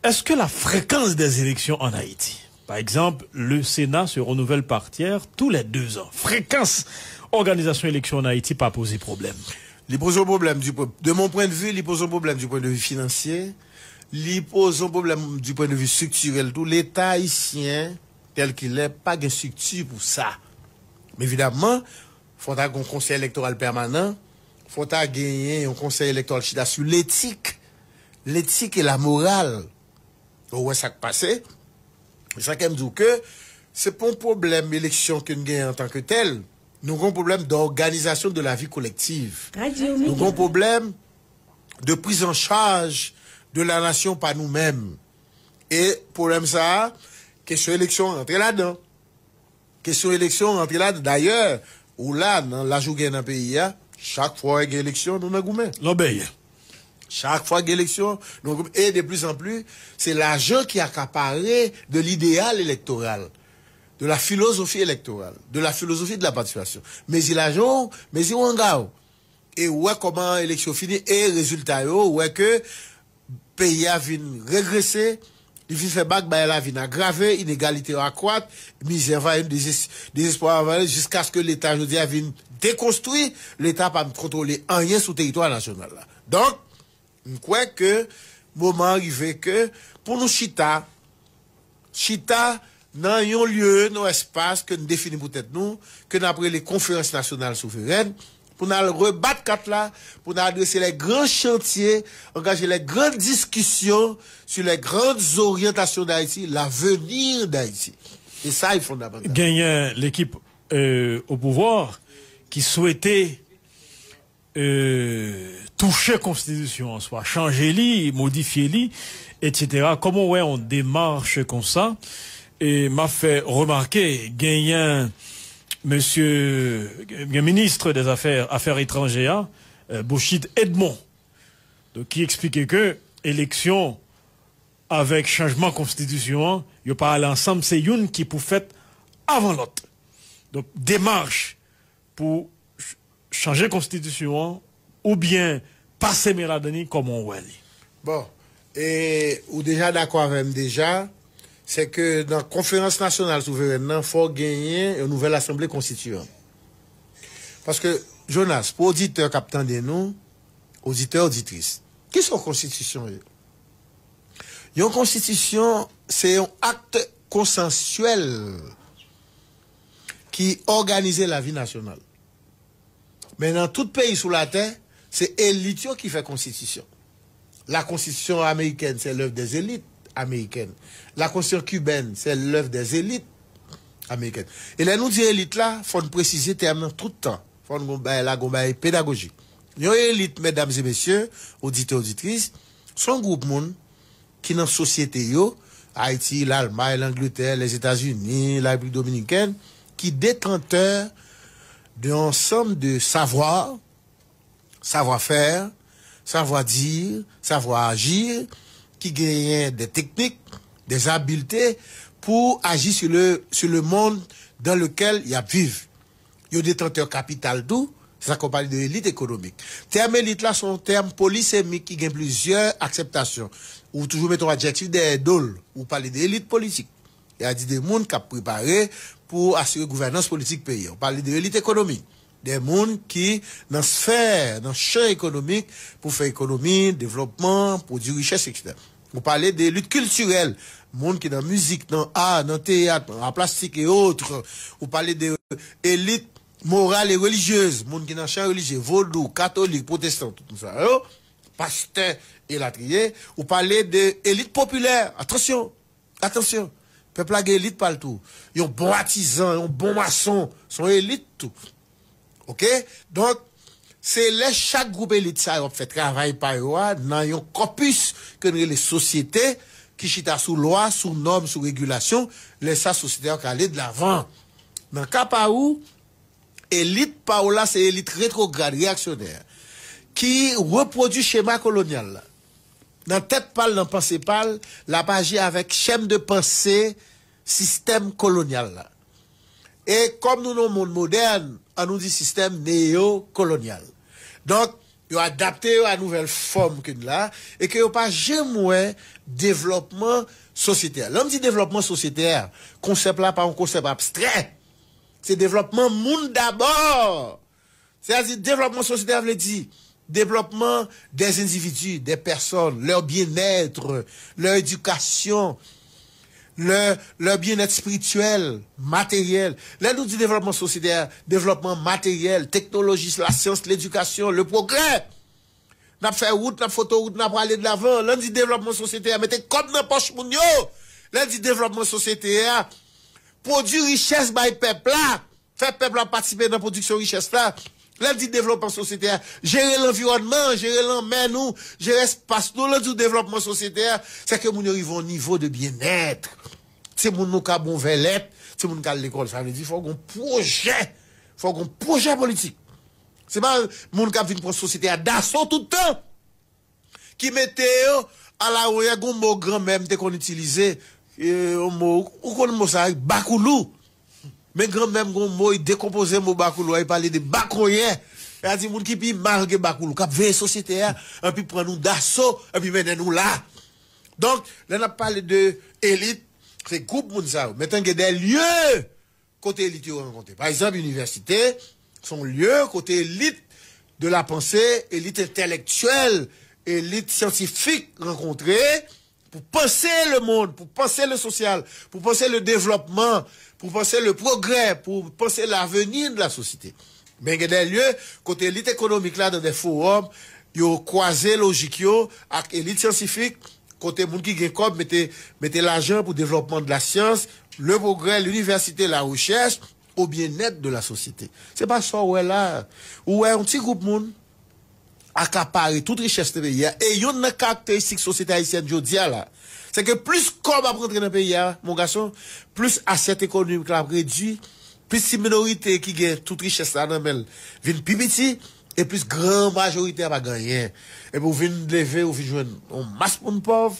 Est-ce que la fréquence des élections en Haïti, par exemple, le Sénat se renouvelle par tiers tous les deux ans, fréquence òganizasyon eleksyon an Ayiti pa poze pwoblèm? Li poze yon pwoblèm du point, de mon point de vue, li poze yon pwoblèm du point de vue financier, li poze yon pwoblèm du point de vue structurel tou. Leta ayisyen, tel qu'il est, pa gen strikti pou sa. Men evidamman, fò ta gen yon konsèy elektoral pèmanan, fò ta genyen yon konsèy elektoral chita sou letik, letik e lamoral. Ou wè sa k pase? E sa ke m di w ke se pa yon pwoblèm eleksyon ke n genyen antanke tèl. Nou gen yon pwoblèm d'organisation de la vie collective. Nou gen yon pwoblèm de prise en charge de la nation pa nou menm. E pwoblèm sa a, kesyon eleksyon rantre ladan. Kesyon eleksyon rantre ladan. Dayè, ou la, nan laj ou gen nan peyi a, chak fwa gen eleksyon, nou nan goumen. Lòbèy. Chak fwa gen eleksyon, nou nan goumen. E de plus en plus, se lajan ki akapare de l'idéal électoral, de la philosophie électorale, de la philosophie de la participation. Mezi lajan w, mezi wanga w. E ou wè kòman eleksyon fini, e rezilta yo, ou wè ke peyi a vin regrese, li vin fè bak, bagay la vin agrave, inegalite yo akwat, mizè anvayi nou, dezes-, dezespwa anvayi nou, jiskaske Leta jodi a vin dekonstwi, Leta pa kontwole anyen sou teritwa nasyonal la. Donk, m kwè ke moman an rive ke pou nou chita, chita nan yon lye, nan yon espas ke n defini pou tèt nou, ke n ap rele Konferans Nasyonal Souverèn, pou n al rebat kat la, pou n adrese les grands chantiers, angaje les grandes discussions sur les grandes orientations d'Haïti, l'avenir d'Haïti. E sa e fondamantal. Genyen lekip euh, au pouvoir, ki swete euh, touche konstitisyon an, swa chanje li, modifye li, etsetera. Kòman w wè yon demach konsa? E m ap fè remake, genyen mesye, gen minis dè zafè, afè etranjè a, euh, Bouchit Edmond, donk, ki eksplike ke eleksyon avèk chanjman konstitisyon an, yo pa ale ansanm, se youn ki pou fèt avan lòt. Donk, demach pou ch- chanje konstitisyon an oubyen pase men ladan li, kòman w wè li? Bon, e ou deja dakò avè m deja, se ke nan konferans nasyonal souverèn nan, fò genyen yon nouvèl asanble konstitiyan. Paske, Jonas, pou oditè k ap tande nou, oditè, oditris, ki sa yon konstitisyon ye? Yon konstitisyon, se yon akt konsansyèl ki òganize lavi nasyonal. Men nan tout peyi sou latè, se elit yo ki fè konstitisyon. La konstitisyon amerikèn, se lèv dè elit amerikèn. La konstitisyon kibèn, se lèv dè elit amerikèn. E lè nou di elit la, fò n presize tèm nan tout tan. Fò n gon bagay la, gon bagay pedagojik. Yon elit, medam e mesye, oditè, oditris, se yon gwoup moun ki nan sosyete yo, Ayiti, Lalmay, Langletè, Lèzetazini, Larepiblik Dominikèn, ki detantè de ansanm de savwa, savwa fè, savwa di, savwa aji, ki genyen de teknik, de abilte pou aji sur le, sur le monde dans lequel y ap viv. Yo detantè kapital tou, se sa k pale de elit ekonomik. Tèm elit la se yon tèm polisemik ki gen plizyè akseptasyon. Ou toujou mete yon adjektif dèyè do l, ou pale de elit politik. E a di de moun k ap prepare pou asire gouvènans politik peyi a. Ou pale de elit ekonomik. De moun ki nan sfè, nan chan ekonomik pou fè ekonomi, devlopman, pwodui richès, etsetera. Ou pale de elit kiltirèl, moun ki nan mizik, nan a, nan teyat, nan a plastik e otre. Ou pale de elit moral e relijyez, moun ki nan chan relijye, vodou, katolik, pwotestan, tout sa yo, pastè elatriye. Ou pale de elit popilè, atansyon, atansyon, pèp la gen elit pa l tou. Yon bon atizan, yon bon mason, se yon elit tou. Oke? Donk, se lè chak gwoup elit sa yo ap fè travay pa yo a nan yon kòpis ke n rele sosyete, ki chita sou lwa, sou nòm, sou regilasyon, lè sa sosyete a ka ale de lavan. Nan ka pa ou, elit pa w la se elit retwograd, reyaksyonè, ki repwodui chema kolonyal la. Nan tèt pa l, nan panse pa l, l ap aji avèk chèm de panse sistèm kolonyal la. E kòm nou nan yon mond modèn, an nou di sistèm neyokolonyal. Donk, yo adapte yo a nouvèl fòm ke n la, e ke yo pa janm wè devlòpman sosyetè. Lè m di devlòpman sosyetè, konsèp la pa yon konsèp abstrè. Se devlòpman moun dabò. Sètadi, devlòpman sosyetè vle di développement des individus, des personnes, leur bien-être, leur éducation, leur, leur bien-être spirituel, matériel. Lè nou di devlòpman sosyetè, devlòpman materyèl, teknoloji, lasyans, ledikasyon, le progrès. N ap fè wout, n ap fè otowout, n ap prale de lavan. Lè n di devlòpman sosyetè, mete kòb nan pòch moun yo. Lè n di devlòpman sosyetè, pwodui richès bay pèp la. Fè pèp la patisipe nan pwodiksyon richès la. Lè n di devlòpman sosyetè, jere lanviwònman, jere lanmè nou, jere espas nou. Lè n di devlòpman sosyetè, se ke moun yo rive yon nivo de byennèt. Se moun nou ka bon vèlèt, se moun ka al lekòl. Sa vle di fò gen yon pwojè, fò gen yon pwojè politik. Se pa moun k ap vin pran sosyete a daso tout tan ki mete yo alawonyè. Gon mo granmè m te konn itilize, e, yon mo, ou konn mo sa, bakoulou. Men granmè m gon mo, li dekonpoze mo bakoulou a, li pale de bakonyè. Sètadi moun ki pi mal ke bakoulou, k ap veye sosyete a, anpi pran nou daso, anpi mennen nou la. Donk, lè n ap pale de elit, se gwoup moun sa yo. Mentenan, gen de lye kote elit yo rankontre. Pa egzanp, inivèsite, se yon lye kote elit de la panse, elit entèlektyèl, elit syantifik rankontre pou panse le mond, pou panse le sosyal, pou panse le devlòpman, pou panse le progrès, pou panse l'avenir de la société. Men gen de lye kote elit ekonomik la, nan de fowòm, yo kwaze lojik yo ak elit syantifik, kote moun ki gen kòb mete, mete lajan pou devlòpman de la syans, le progrès, l'université, la recherche, au bien-être de la société. Se pa sa w wè la. Ou wè yon ti gwoup moun akapare tout richès nan peyi a. E youn nan karakteristik sosyete ayisyèn jodi a la, se ke plis kòb ap rantre nan peyi a, mon gason, plis asyèt ekonomik la ap redui, plis ti minorite ki gen tout richès la nan men l vin pi piti, e plis gran majorite a pa gen anyen. Epi ou vin leve, ou vin jwenn yon mas moun pòv,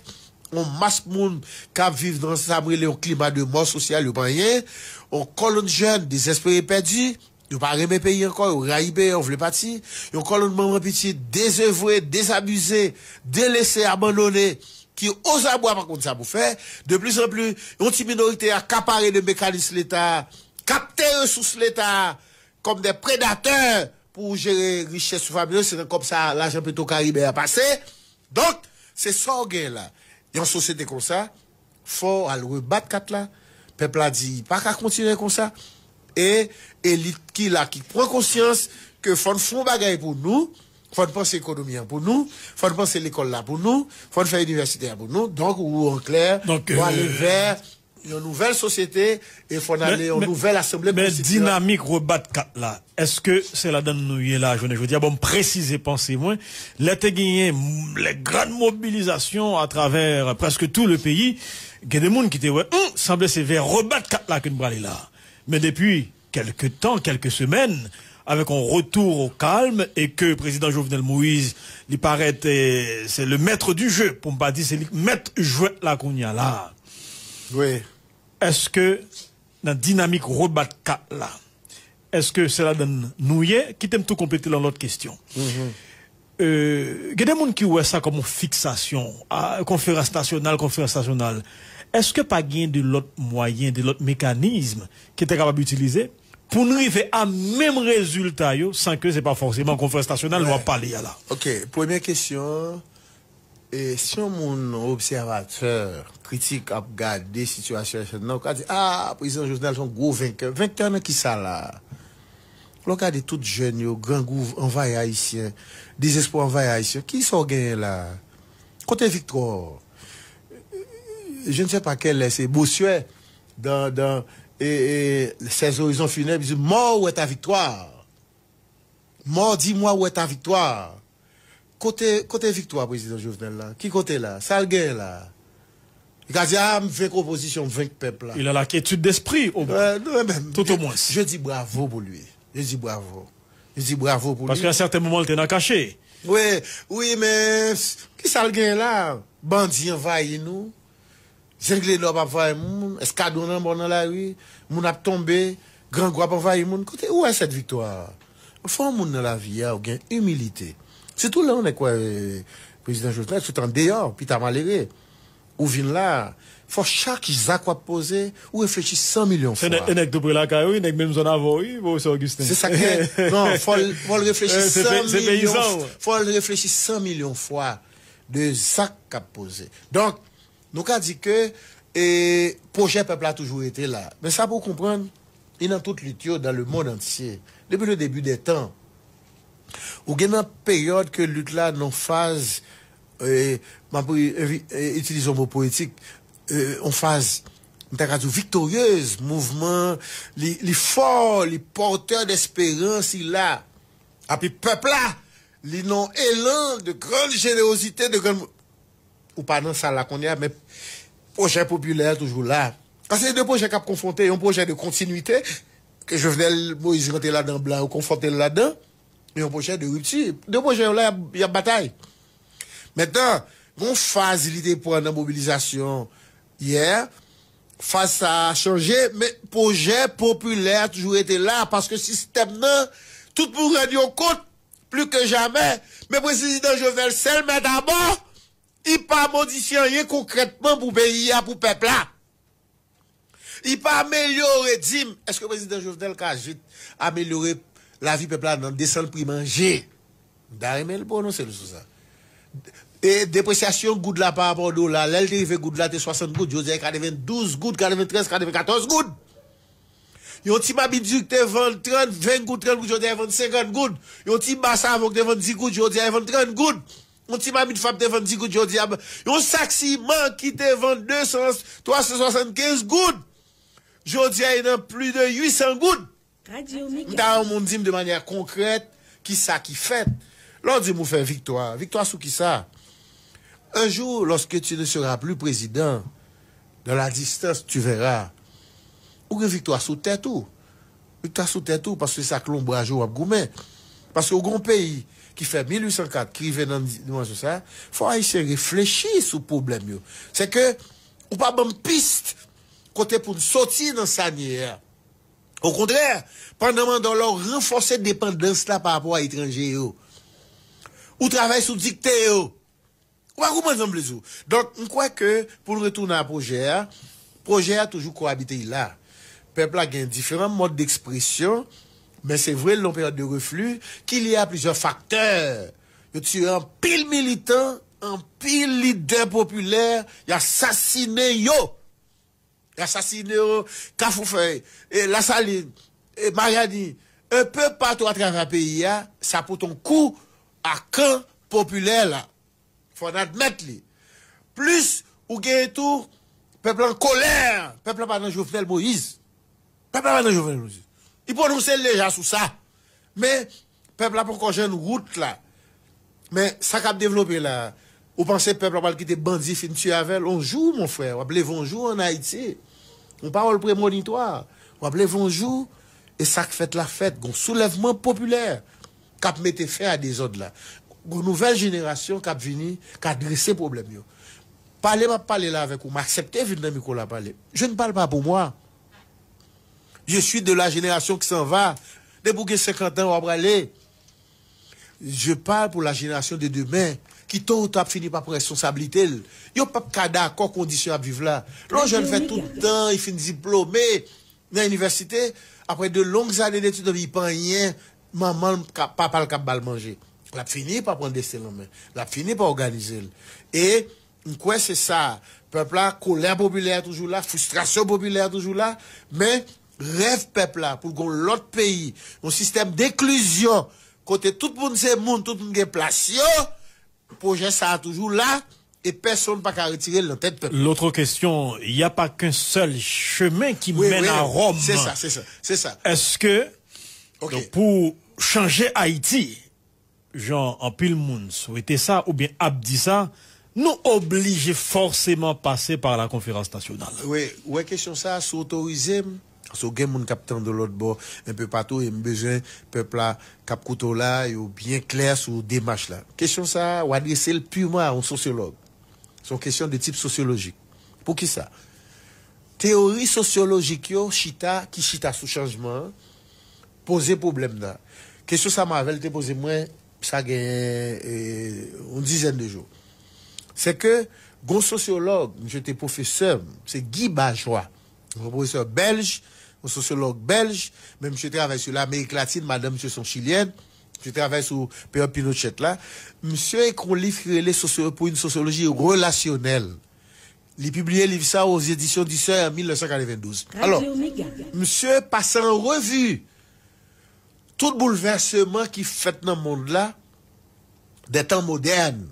yon mas moun k ap viv nan sa m rele yon klima de mò sosyal, yo pa anyen, yon kòlonn jèn dezespere, pèdi, yo pa renmen peyi ankò, yo rayi peyi, yo vle pati, yon kòlonn manman pitit dezevwe, dezabize, delese, abandone, ki ozabwa pa konn sa pou fè. De pli an pli, yon ti minorite akapare de mekanis Leta, kapte resous Leta kòm de predatè pou jere richès sou fanmi yo, se nan kòb sa lajan Petro Caribe a pase. Donk, se sa w gen la. Yon sosyete konsa, fò w al rebat kat la. Pèp la di, pa ka kontinye konsa. E elit ki la, ki pran konsyans ke fò n fè yon bagay pou nou, fò n panse ekonomi an pou nou, fò n panse lekòl la pou nou, fò n fè inivèsite a pou nou. Donk, ou an klè, Donk, ou ale euh, vè yon nouvèl sosyete e fò n ale yon nouvèl asanble konstityan. Men dinamik rebat kat la, èske se ladan nou ye la jounen jodi a? Bon, m presize panse mwen, lè te genyen les grandes mobilisations à travers presque tout le pays, gen de moun ki te wè, hmm, sanble se vè rebat kat la ke n prale la. Men depi kèlke tan, kèlke semèn, avèk yon retour au calme e ke prezidan Jovenel Moïse, li parèt, eh, se le maître du jeu, pou m pa di se li k mèt jwèt la kounye a la. Wi. Èske nan dinamik rebat kat la, èske se ladan nou ye? Kite m tou konplete l yon lòt kesyon. Euh, gen de moun ki wè sa kòm yon fiksasyon, a, konferans nasyonal, konferans nasyonal. Èske pa gen de lòt mwayen, de lòt mekanizm ki te kapab itilize pou n rive a menm rezilta yo san ke se pa fòseman konferans nasyonal nou ap pale a la? Ok, premye kesyon an, e, si yon moun, yon obsèvatè, kritik ap gade sitiyasyon ayisyen nan, ou ka di, ah, prezidan Jovenel se yon gwo venkè. Venkè nan kisa la? Lè w gade tout jèn yo, grangou anvayi ayisyen, dezespwa anvayi ayisyen, kisa w genyen la? Kote viktwa w? Je ne sais pas quel est ce bossuet dans, dans, et, et ses horizons funèbres, il dit, mort, où est ta victoire? Mort, dis-moi, où est ta victoire? Kote, kote viktwa prezidan Jovenel la? Ki kote la? Sa l genyen la? Li ka di, ah, m venk opozisyon, m venk pèp la. Il a la quiétude d'esprit, au moins. Euh, non, men, Tout au moins. Je dis bravo pour lui. Je dis bravo. Je dis bravo pour lui. Paske a sèten moman, l te nan kache. Wi, wi, men, kisa l genyen la? Bandi anvayi nou. Zengleno ap anvayi moun, eskadwon lanmò nan lari, moun ap tonbe, grangou ap anvayi moun. Kote, où est cette victoire? Fò yon moun nan lavi a, ou gen imilite. Sitou lè yon nèg kwè, eh, prezidan Jovenel, sot andeyò, pita malere. Ou vin la, fò chak zak w ap poze, ou reflechi san milyon fwa. Se nèg, e nèg tou pre lakay ou, wi, nèg menm zòn avè w, wi, pwofesè Augustin. Se sa k fè, non, fò l, fò l reflechi Eh, se san pe-, se milyon, peyizan, wi. Fò l reflechi san milyon fwa de zak k ap poze. Donk, nou ka di ke, e, pwojè pèp la toujou rete la. Men sa pou w konprann, li nan tout lit yo dans le monde entier. Depuis le début des temps, ou gen nan peryòd ke lit la nan faz, e, m ap envi-, e, itilize yon mo poetik, e, yon faz, m ta ka di w, viktoryez, mouvman, li, li fò, li pòtè desperans, li la. Epi pèp la, li nan elan de grande générosité, de grande Ou pa nan sa la kounye a, men pwojè popilè a toujou la. Paske se de pwojè k ap konfwonte, yon pwojè de kontinwite, ke Jovenel Moïse rantre ladan, blan yo konfwonte l ladan, e yon pwojè de ripti. De pwojè yo la, y ap, y ap batay. Mentnan, gon faz li te pran nan mobilizasyon yè, faz sa a chanje, men pwojè popilè a toujou rete la, paske sistèm nan, tout moun rann yo kont, pli ke jamè, men prezidan Jovenel sèl mèt abò, li pa modifye anyen konkrètman pou peyi a, pou pèp la. Li pa amelyore, di m, èske prezidan Jovenel ka jis amelyore lavi pèp la nan desann pri manje? M ta renmen l pwononse l sou sa. E depresyasyon goud la pa rapò dola, lè l te rive goud la te swasant goud, jodi a e katrevendouz goud, katreventrèz, katrevenkatòz goud. Yon ti mabit di ki te vann trant, ven goud, trant goud, jodi a e vann senkant goud. Yon ti ba savon ki te vann dis goud, jodi a e vann trant goud. Yon ti mabit fab te vann dis goud, jodi a, yon sak siman ki te vann de san, twa san swasannkenz goud. Jodi a, li nan plis de uit san goud. M ta yon moun di m de manyè konkrèt ki sa ki fèt. Lè w di m ou fè viktwa, viktwa sou ki sa? Un jour, lorsque tu ne seras plus président, dans la distance, tu verras. Ou gen viktwa sou tèt ou. Viktwa sou tèt ou, paske se ak lonbraj ou w ap goumen. Paske ou gen yon peyi ki fè mil uit san kat, ki rive nan dimansyon sa, fò Ayisyen reflechi sou pwoblèm yo. Se ke ou pa ban m pis kote pou n soti nan sa n ye a. Okontrè, pandan manda w la, w ranfòse depandans la pa rapò a etranje yo. Ou travay sou dikte yo. Ou pa konprann sa m vle di w. Donk, m kwè ke pou n retounen a pwojè a, pwojè a toujou koabite la. Pèp la gen diferan mòd dekspresyon, men se vre, l nan peryòd de refli ki lye a plizyè faktè. Yo tiye anpil militan, anpil lidè popilè, y asasinen yo. Y asasinen yo, Kafou Fèy, e Lasalin, e Maryani, un peu partout atravè peyi a, sa pote yon kou a kan popilè la. Fò n admèt li. Plis, ou genyen tou, pèp la an kolè, pèp la pa nan Jovenel Moïse. Pèp la pa nan Jovenel Moïse. Li pwononse l deja sou sa. Men, pèp la poko jwenn wout la. Men, sa k ap devlope la, ou panse pèp la pral kite bandi fin tiye avè l? On jou, mon frè, w ap leve on jou ann Ayiti. Yon pawòl premonitwa. W ap leve on jou, e sa k fèt la fèt. Gon soulèvman popilè k ap mete fen a dezòd la. Gon nouvèl jenerasyon k ap vini, k adrese pwoblèm yo. Pale m ap pale la avèk ou, m aksepte vin nan mikwo la pale. Je ne parle pas pour moi. Je suis de la génération qui s'en va. Depi w gen senkant an, w ap prale. Je parle pour la génération de demain, ki to ou ta ap fini pa pran responsablite l. Yo p ap ka dakò kondisyon y ap viv la. Lè yon jèn fè tout tan, li fin diplome nan inivèsite, après de longues années d'études, li pa anyen, manman l, ka- papa l k ap ba l manje. L ap fini pa pran desten l an men. L ap fini pa òganize l. E m kwè se sa. Pèp la, kolè popilè a toujou la, fristrasyon popilè a toujou la, men rèv pèp la pou l gen yon lòt peyi, yon sistèm denklizyon, kote tout moun se moun, tout moun gen plas yo, pwojè sa a toujou la, e pèsonn pa ka retire l nan tèt pèp la. L'autre question, il n'y a pas qu'un seul chemin qui Wi, mène wi, à wi. Rome. Se sa, se sa, se sa. Est-ce que, Ok. donc, pour changer Haïti, jan anpil moun swete sa oubyen ap di sa, nou oblije fòseman pase pa la konferans nasyonal. Wi, ou wè kesyon sa, si w otorize m, paske gen moun k ap tande lòt bò, enpe patou, e m bezwen pèp la k ap koute w la, yo byen klè sou demach la. Kesyon sa, w adrese l piman a yon sosyològ. Se yon kesyon de tip sosyolojik. Poukisa? Teyori sosyolojik yo chita, ki chita sou chanjman an, poze pwoblèm nan. Kesyon sa Marvel te poze mwen, sa gen e, yon dizèn de jou. Se ke gon sosyològ, misye te pwofesè m, se Guy Bajois, yon pwofesè bèlj, yon sosyològ bèlj, men misye travay sou Lamerik Latin, madanm misye se yon chilyèn, misye travay sou peryòd Pinochet la. Misye ekri yon liv ki rele Sosyo- pour une sociologie relationnelle. Li pibliye liv sa aux éditions du Seuil an mil nèf san katrevendouz. Alò, misye pase an revi tout boulvèsman ki fèt nan mond la, des temps modernes.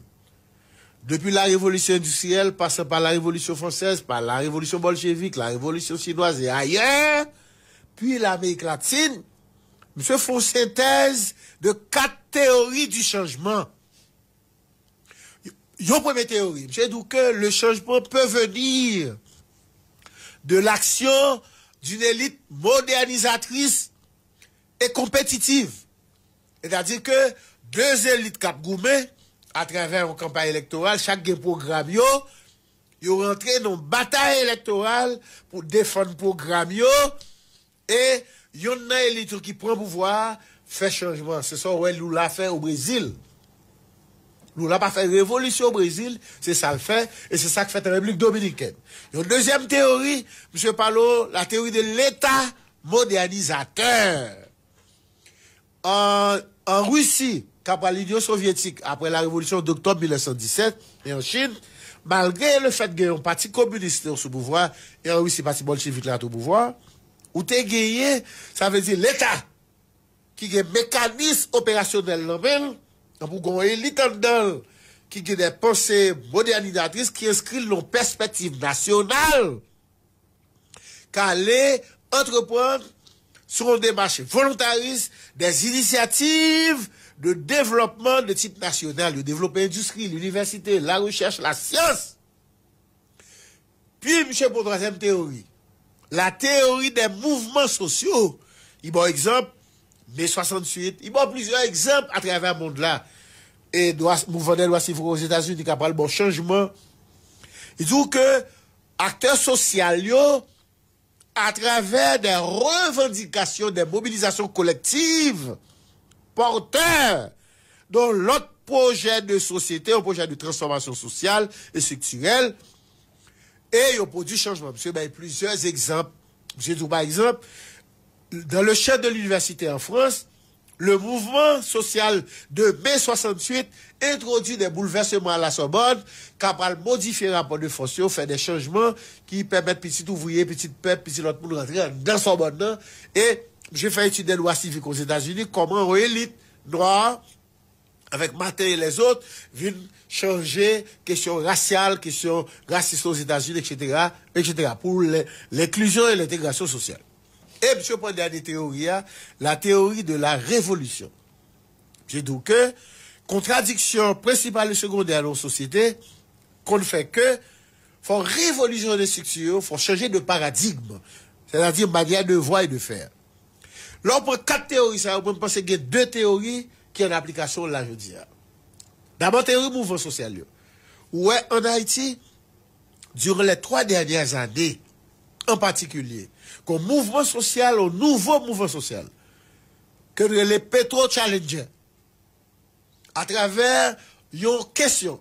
Depuis la révolution industrielle, passant par la révolution française, par la révolution bolchévique, la révolution chinoise et ailleurs, puis l'Amérique latine, misye fè yon sentèz de kat teyori di chanjman. Yon premye teyori, misye di w ke le changement peut venir de l'action d'une élite modernisatrice et compétitive. Sètadi ke de elit k ap goumen atravè yon kanpay elektoral, chak gen pwogram yo, yo rantre nan yon batay elektoral pou defann pwogram yo, e yonn nan elit yo ki pran pouvwa a fè chanjman. Se sa w wè Lula fè o Brezil. Lula pa fè revolisyon o Brezil, se sa l fè, e se sa k fèt an Repiblik Dominikèn. Yon dezyèm teyori, misye pale w la théorie de l'État modernisateur. An, an Risi, k ap pral Inyon Sovyetik apre la revolisyon d'oktòb mil nèf san disèt, e an Chin, malgre lefèt gen yon pati kominis te sou pouvwa, e an Risi pati bolchevik la te o pouvwa, ou te genyen, sa vle di Leta, ki gen mekanis operasyonèl nan men l, tankou gen yon elit anndan l, ki gen de panse modènidatris, ki enskri l nan yon pèspektiv nasyonal, k ale antreprann sou yon demach volontaris des initiatives de développement de type national. Yo devlope endistri, linivèsite, larechèch, lasyans. Pi misye pran twazyèm teyori, la théorie des mouvements sociaux. Li ba w egzanp, Me swasannswit, li ba w plizyè egzanp atravè mond la. E dwa, mouvman dè dwa sivik Ozetazini ki pral ba w chanjman. Li di w ke aktè sosyal yo, à travers des revendications, des mobilisations collectives, porteurs d'un autre projet de société, un projet de transformation sociale et structurelle, e yo pwodui chanjman. Misye bay plizyè egzanp. Misye di w, pa egzanp, dans le champ de l'université en France, le mouvement social de mai soixante-huit introduit des bouleversements à la Sorbonne, ka pral modifye rapò de fòs yo, fè de chanjman ki pèmèt pitit ouvriye, pitit pèp, pitit lòt moun rantre anndan Sòbòn nan. E misye fè etid dè dwa sivik Ozetazini, kòman yon elit nwa, avèk Martin et les autres, vin chanje kesyon rasyal, kesyon rasis Ozetazini, et cetera, et cetera, pou lè- lenklizyon e lentegrasyon sosyal. E misye pran dènye teyori a, la théorie de la révolution. Misye di w ke kontradiksyon prensipal e segondè nan yon sosyete konn fè ke fò revolisyone estrikti yo, fò chanje de paradigm, sètadi manyè de vwa e de fè. Lè w pran kat teyori sa yo, mwen, m panse gen de teyori ki an aplikasyon la jodi a. Dabò, teyori mouvman sosyal yo. Ou wè, ann Ayiti, durant les trois dernières années, an patikilye, gen yon mouvman sosyal, yon nouvo mouvman sosyal, ke n rele Petro Challenger, atravè yon kesyon,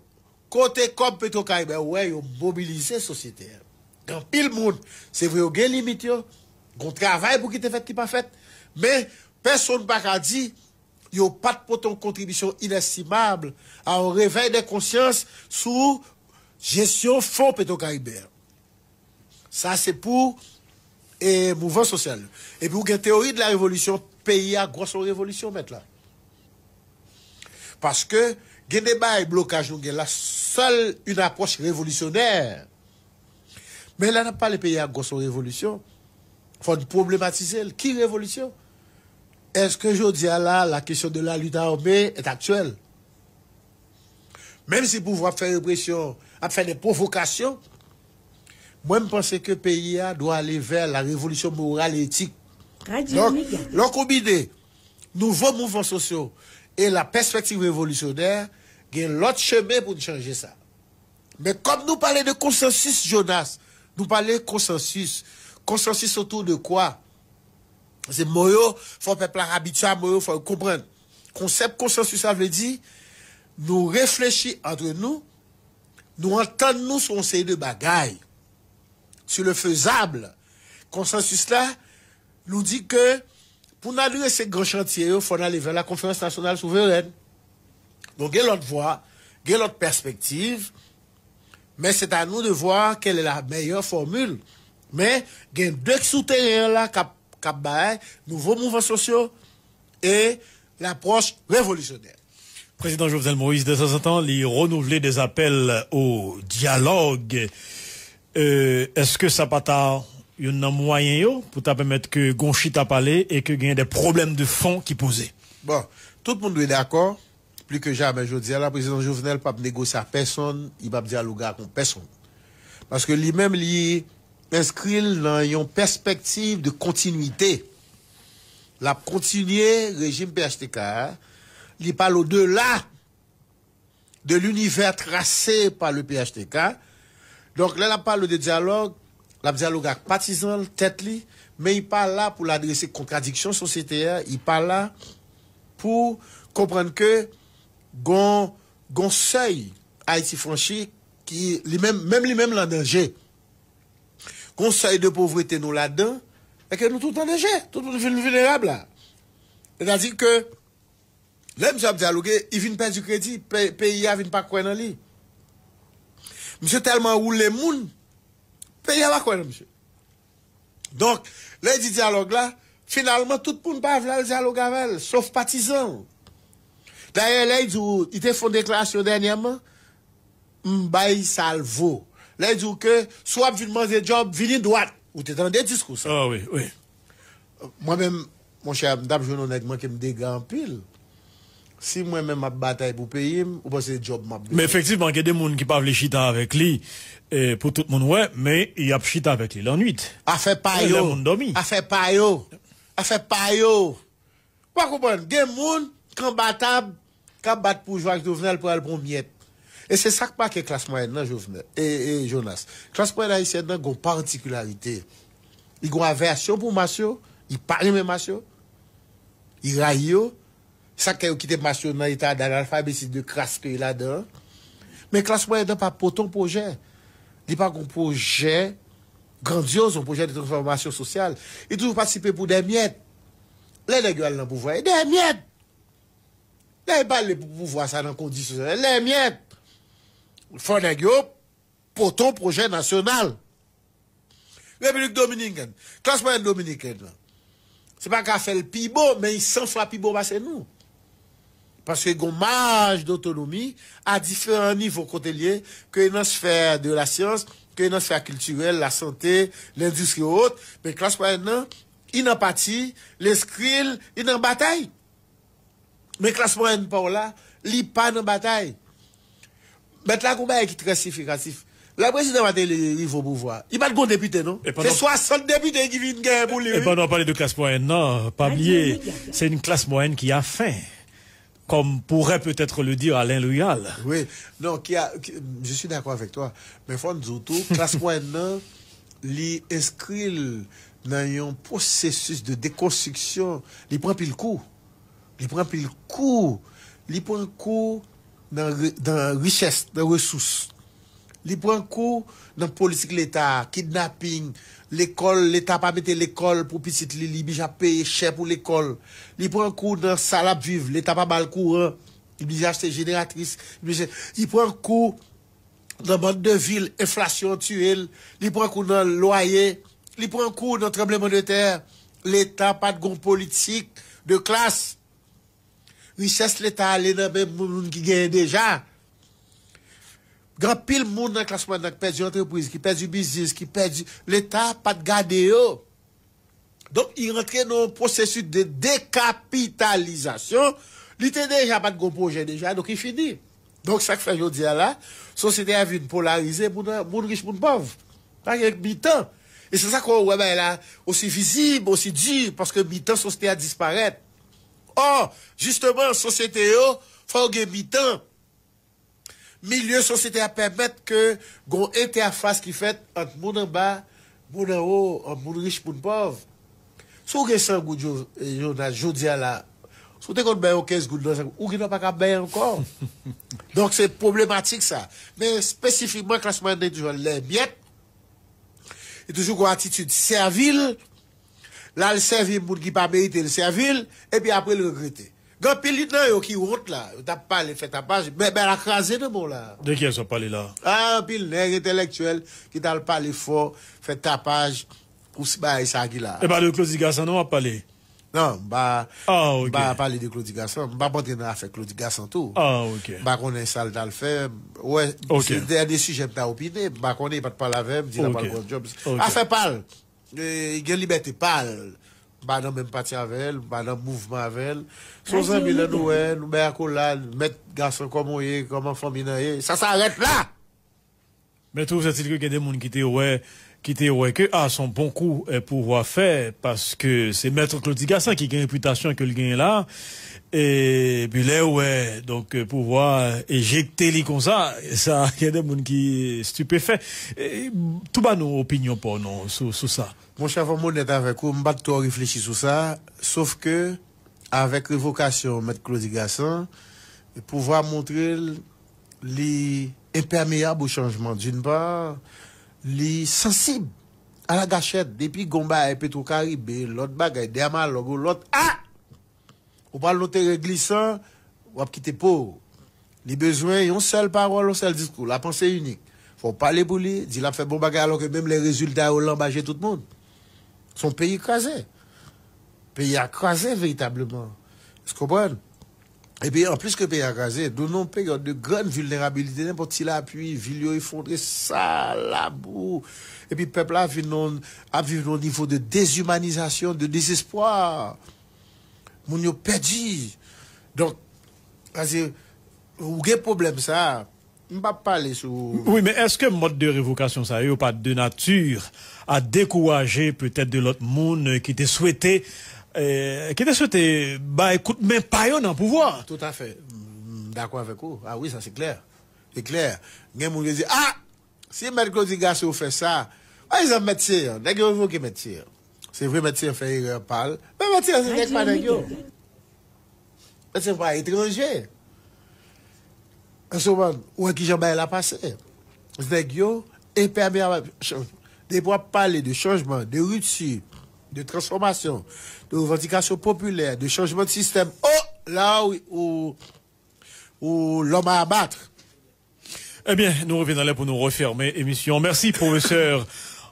kote kòb Petro Caribe, ou wè, yo mobilize sosyete a. Gen anpil moun, se vre, yo gen limit yo, gen travay pou ki te fèt ki pa fèt, men pèsonn pa ka di yo pa t pote yon kontribisyon inestimab a yon revèy de konsyans sou jesyon fon Petro Caribe a. Sa se pou e mouvman sosyal yo. Epi ou gen teyori de la revolisyon, peyi a gwòs yon revolisyon mèt la. Paske gen de bagay blokaj nou gen la, sèl yon apwòch revolisyonè. Men lè n ap pale peyi a gwòs yon revolisyon, fò n pwoblematize l. Ki revolisyon? Èske jodi a la, la question de la lutte armée est actuelle? Menm si pouvwa ap fè represyon, ap fè de pwovokasyon, mwen m panse ke peyi a dwe ale vè la revolisyon moral e etik. Donk, lè w konbine nouvo mouvman sosyo e la pèspektiv revolisyonè, gen lòt chemen pou n chanje sa. Men kòm nou pale de konsansis, Jonas, nou pale konsansis. Konsansis otou de kwa? Se mo yo, fò pèp la abitye a mo yo, fò yo konprann. Konsèp konsansis la vle di, nou reflechi antre nou, nou antann nou sou yon seri de bagay. Sur le faisable. Konsansis la, nou di ke pou n adrese gran chantye yo, fò n ale vè la konferans nasyonal souverèn. Donk, gen lòt vwa, gen lòt pèspektiv, men c'est à nous de voir quelle est la meilleure formule. Men, gen de sou teren an la k ap, k ap bay nouvo mouvman sosyo e lapwòch revolisyonè. Prezidan Jovenel Moïse, de tanzantan, li renouvle des appels au dialogue. Euh, èske sa pa ta youn nan mwayen yo pou ta pèmèt ke gon chita pale e ke gen de pwoblèm de fon ki poze? Bon, tout moun dwe dakò, pli ke jamè jodi a la, prezidan Jovenel p ap negosye ak pèsonn, li p ap dyaloge ak yon pèsonn. Paske li menm, li enskri l nan yon pèspektiv de kontinwite. L ap kontinye rejim P H T K a, li pa l odela de l'univers trase pa le P H T K. Donk, lè l ap pale de dyalòg, l ap dyaloge ak patizan l, tèt li, men li pa la pou l adrese kontradiksyon sosyete a, li pa la pou konprann ke gon, gon sèy Ayiti franchi ki li menm, menm li menm l an danje. Gon sèy de povrete nou ladan, e ke nou tout an danje, tout moun vin vilnerab la. Sètadi ke lè misye ap dyaloge, li vin pèdi kredi, pe-, peyi a vin pa kwè nan li. Misye tèlman woule moun, peyi a pa kwè nan misye. Donk, lè li di dyalòg la, finalman, tout moun pa vle al dyaloge avè l, sof patizan l. Dayè, lè li di w, li te fè yon deklarasyon dènyèman, m bay sa l vo. Lè li di w ke si w ap vin mande djòb, vini dwat. Ou te tande diskou sa? Ah wi, wi. Mwen menm, monchè, m t ap jwenn yon nèg manke m dega anpil. Si mwen menm m ap batay pou peyi m, ou panse se djòb m ap bezwen? Men efektivman, gen de moun ki pa vle chita avèk li eh, pou tout moun wè, men y ap chita avèk li lannwit. Afè pa Lè yo. Moun dòmi. Afè pa yo. Afè pa yo. Ou pa konprann? Gen moun k anba tab, k ap bat pou jwa ak Jovenel pou al pran myèt. E se sa k make klas mwayèn nan, Jovenel, e, e Jonas. Klas mwayèn ayisyèn nan gon patikilarite. Li gon avèsyon pou mas yo, li pa renmen mas yo, li rayi yo. Sa k fè yo kite mas yo nan eta dalalfabeti de kras ke yo ladan an. Men klas mwayèn nan pa pote yon pwojè. Li pa gon pwojè grandyoz, yon pwojè de transfòmasyon sosyal. Li toujou patisipe pou dè myèt. Lè nèg yo al nan pouvwa, e dè myèt. Lè yo pale pou pouvwa sa nan kondisyon sa, lè myèt. Fò nèg yo pote yon pwojè nasyonal. Repiblik Dominikèn, klas mwayèn dominikèn nan, se pa ka fè l pi bon, men li san fwa pi bon pase nou. Paske gon maj dotonomi a diferan nivo kote l ye, ke nan sfè de la syans, ke nan sfè kiltirèl, la sante, lendistri e ot, men klas mwayèn nan, li nan pati, l enskri l, li nan batay. Men klas mwayèn pa w la, li pa nan batay. Mèt la gon bagay ki trè siyifikatif. Lè prezidan Martelly rive o pouvwa, li pa t gon depite non. Se swasant depite ki vin genyen pou li. E pandan w pale de klas mwayèn nan, pa bliye, se yon klas mwayèn ki a fen. Comme pourrait peut-être le dire Alain Luyal. Oui, non, ki a, ki, je suis d'accord avec toi. Men fò n di w tou, klas mwayèn nan, li enskri l nan yon pwosesis de dekonstriksyon. Li pran pil kou. Li pran pil kou. Li pran kou nan, re- nan richès, nan resous. Li pran kou nan politik Leta, kidnaping, lekòl, Leta pa mete lekòl pou pitit li, li blije ap peye chè pou lekòl. Li pran kou nan sa l ap viv, Leta pa ba l kouran, li blije achte jeneratris, li blije, li pran kou nan bann de vil, enflasyon an tiye l, li pran kou nan lwaye, li pran kou nan tranbleman de tè, Leta pa t gon politik de klas. Richès Leta ale nan men moun ki genyen deja. Gen anpil moun nan klas mwayèn nan ki pèdi antrepriz, ki pèdi biznis, ki pèdi. Leta pa t gade yo. Donk, li rantre nan yon pwosesis de dekapitalizasyon. Li te deja pa t gon pwojè deja, donk li fini. Donk, sa k fè jodi a la, sosyete a vin polarize pou nan moun rich, moun pòv. Pa gen mitan. E se sa k fè w wè bagay la osi vizib, osi di, paske mitan sosyete a disparèt. Ò, jisteman, sosyete yo, fò yo gen mitan. Milye sosyete a pèmèt ke gon entèfas ki fèt ant moun anba, moun anwo, ant moun rich, moun pòv. Si w gen san goud, Jonas, jodi a la, si w te konn bay yon kenz goud nan san goud, ou gendwa pa ka bay ankò. Donk, se pwoblematik sa. Men espesifikman, klas mwayèn nan toujou lè myèt. Li toujou gon atitid sèvil. L al sèvi moun ki pa merite l sèvi l, epi apre l regrete. Gen anpil nan yo ki wont la, yo t ap pale, fè tapaj, men bèl a kraze nan men w la. De kiyès w ap pale la? A, anpil nèg entèlèktyèl ki t al pale fò, fè tapaj pou bagay sa ki la. E pa de Claudy Gassant non w ap pale? Non, m pa Ah, ok. M pa pale de Claudy Gassant, m pa antre nan afè Claudy Gassant tou. Ah, ok. M pa konnen sa l t al fè. Wè, Ok. Se dènye sijè m ta opine, m pa konnen, li pa t pale avè m, di l ap Ok. al pran djòb. Ok. Afè pa l. E, li gen libète pa l. M pa nan menm pati avè l, m pa nan mouvman avè l. Se yon zanmi la nou wè, nou bay akolad, mèt gason kòman w ye, kòman fanmi nan ye. Sa sa rèt la! Men toujours est-il que gen de moun ki te wè ki te wè ke a se yon bon kou eh, pouvwa fè paske se mèt Claudy Gassant ki gen repitasyon ke l genyen la epi lè wè donk eh, pouvwa ejekte li konsa sa gen de moun ki stipefè. Eh, tou ba nou opinyon pa w non sou sou sa. Monchè, fò m onèt avèk ou, m pa t twò reflechi sou sa, sof ke avèk revokasyon mèt Claudy Gassant, pouvwa montre l li enpèmeyab o chanjman, d'une part, li sansib a la gachèt, depi gon bagay Petro Caribe, lòt bagay, Dermalog, lòt, a! Ou pral nan teren glisan, w ap kite po w. Li bezwen yon sèl pawòl, yon sèl diskou, la panse inik. Fò w pale pou li, di l ap fè bon bagay, alò ke menm lè rezilta yo l anba je tout moun. Se yon peyi kraze. Peyi a kraze veritableman. Èske w konprann? Epi, anplis ke peyi a kraze, nou nan yon peryòd de grande vulnérabilité, nenpòt ti lapli, vil yo efondre, sa, labou. Epi pèp la vin nan, ap viv nan yon nivo de dezimanizasion, de dezespwa. Moun yo pèdi. Donk, sa se, ou gen pwoblèm sa, m p ap pale sou Wi, men èske mòd de revokasion sa yo pa de nati a dekouraje petèt de lòt moun ki te swete, eh, ki te swete bay kout men pa yo nan pouvwa a? Toutafè. M dakò avèk ou. A wi, sa se klè. Se klè. Gen moun ki di, a! Si Mèt Claudy Gassot fè sa, pa egzanp, Mèt Seyan, nèg yo revoke Mèt Seyan. Se vre, Mèt Seyan fè erè pa l, men Mèt Seyan se nèg pa nèg yo. Mèt Seyan pa etranje. Èske w konprann? Ou wè kijan bagay la pase. Nèg yo enpèmeab. Depi w ap pale de chanjman, de ripti, de transfòmasyon, de revandikasyon popilè, de chanjman de sistèm, o, la wi, ou, ou lòm a abat. Ebyen, nou revin anlè pou nou refèmen emisyon. Mèsi, pwofesè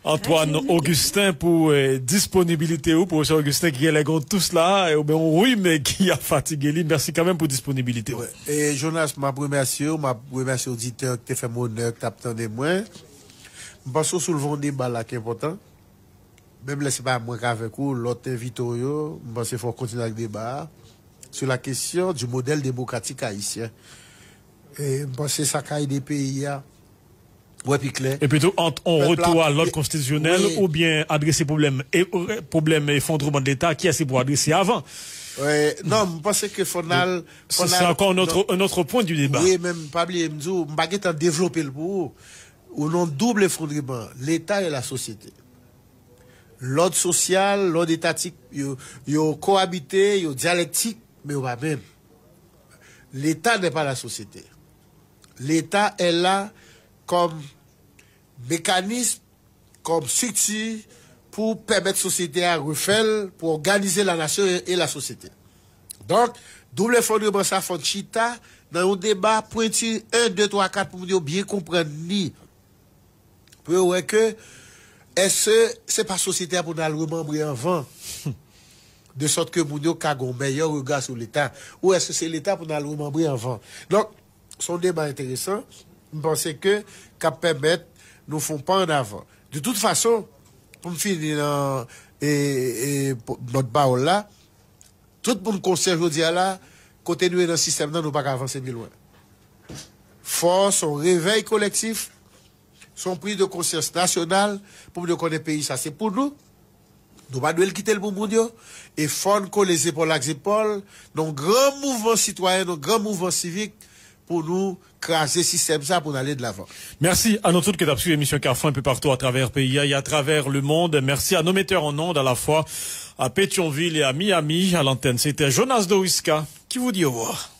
Antoine Augustin, pou eh, disponibilite ou. Pwofesè Augustin ki genlè gen yon tous la, eh, oubyen yon rim ki ap fatige li. Mèsi kanmenm pou disponibilite ou. E Jonas, m ap remèsye w, m ap remèsye oditè ki te fè m onè, ki t ap tande mwen. M panse w soulve yon deba la ki enpòtan. Menm lè se pa mwen k avèk ou, lòt envite w yo, m panse fò w kontinye ak deba a sur la question du modèle démocratique haïtien. E m panse sa ka ede peyi a wè pi klè. Epi tou, ant on retou a lòd konstitisyonèl oubyen adrese pwoblèm e pwoblèm efondreman de Leta, kiyès ki pou adrese avan? Non, m panse ke fò n al. C'est encore un autre, un autre point du débat. Wi, men pa bliye, m di w, m pa gentan devlope l pou ou. Ou nan doub efondreman, Leta e lasosyete. Lòd sosyal, lòd etatik, yo, yo koabite, yo dyalektik, men yo pa menm. Leta n'est pas la société. Leta est là comme mécanisme, comme structure pour permettre société à refaire, pour organiser la nation et, et la société. Donk, doub efondreman sa fò n chita nan yon deba pwenti en, de, twa, kat pou moun yo byen konprann li. Pou yo wè ke èske se pa sosyete a pou n al remanbre anvan? De sòt ke moun yo ka gen yon mèyè rega sou Leta. Ou èske se Leta pou n al remanbre anvan? Donk, se yon deba enteresan. M panse ke k ap pèmèt nou fè yon pa annavan. De tout fason, pou m fini nan e, e, nòt pawòl la, tout moun konsyan jodi a la, kote nou ye nan sistèm nan, nou pa ka avanse pi lwen. Fò se yon revèy kolektif, se yon priz de konsyans nasyonal pou moun yo konnen peyi sa se pou nou. Nou pa dwe l kite l pou moun yo. E fò n kole zepòl ak zepòl nan yon gran mouvman sitwayen, nan yon gran mouvman sivik pou nou kraze sistèm sa pou n ale de lavan. Merci à nous tous qui t'ap suivre émission Carrefour un peu partout à travers pays et à travers le monde. Merci à nos metteurs en ondes à la fois à Pétionville et à Miami. À l'antenne, c'était Jonas Doriska qui vous dit au revoir.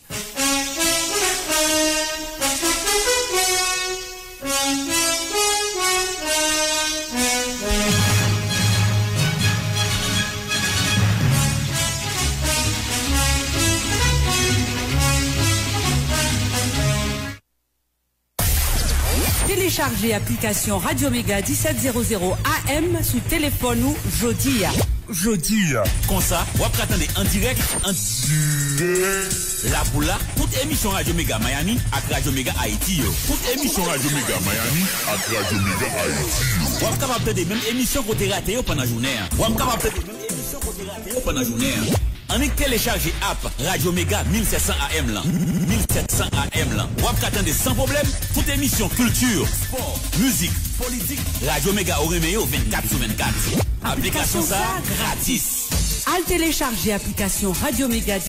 Telechaje aplikasyon Radyo Mega disèt zéro zéro A M sou telefòn ou jodi a. Jodi a. Konsa, w ap ka tande an dirèk, an dirèk, la pou la, tout emisyon Radyo Mega Miami ak Radyo Mega Ayiti yo. Tout emisyon Radyo Mega Miami ak Radyo Mega Ayiti yo. W ap kapab tande menm emisyon ke w te rate yo pandan jounen an. W ap kapab tande menm emisyon ke w te rate yo pandan jounen an. Annik telechaje app Radyo Mega mil sèt san A M lan. Mil sèt san A M lan. W ap ka tande san pwoblèm tout emisyon kilti, spò, mizik, politik, Radyo Mega ou renmen yo vennkat sou vennkat. Aplikasyon sa a gratis. Al telechaje aplikasyon Radyo Mega.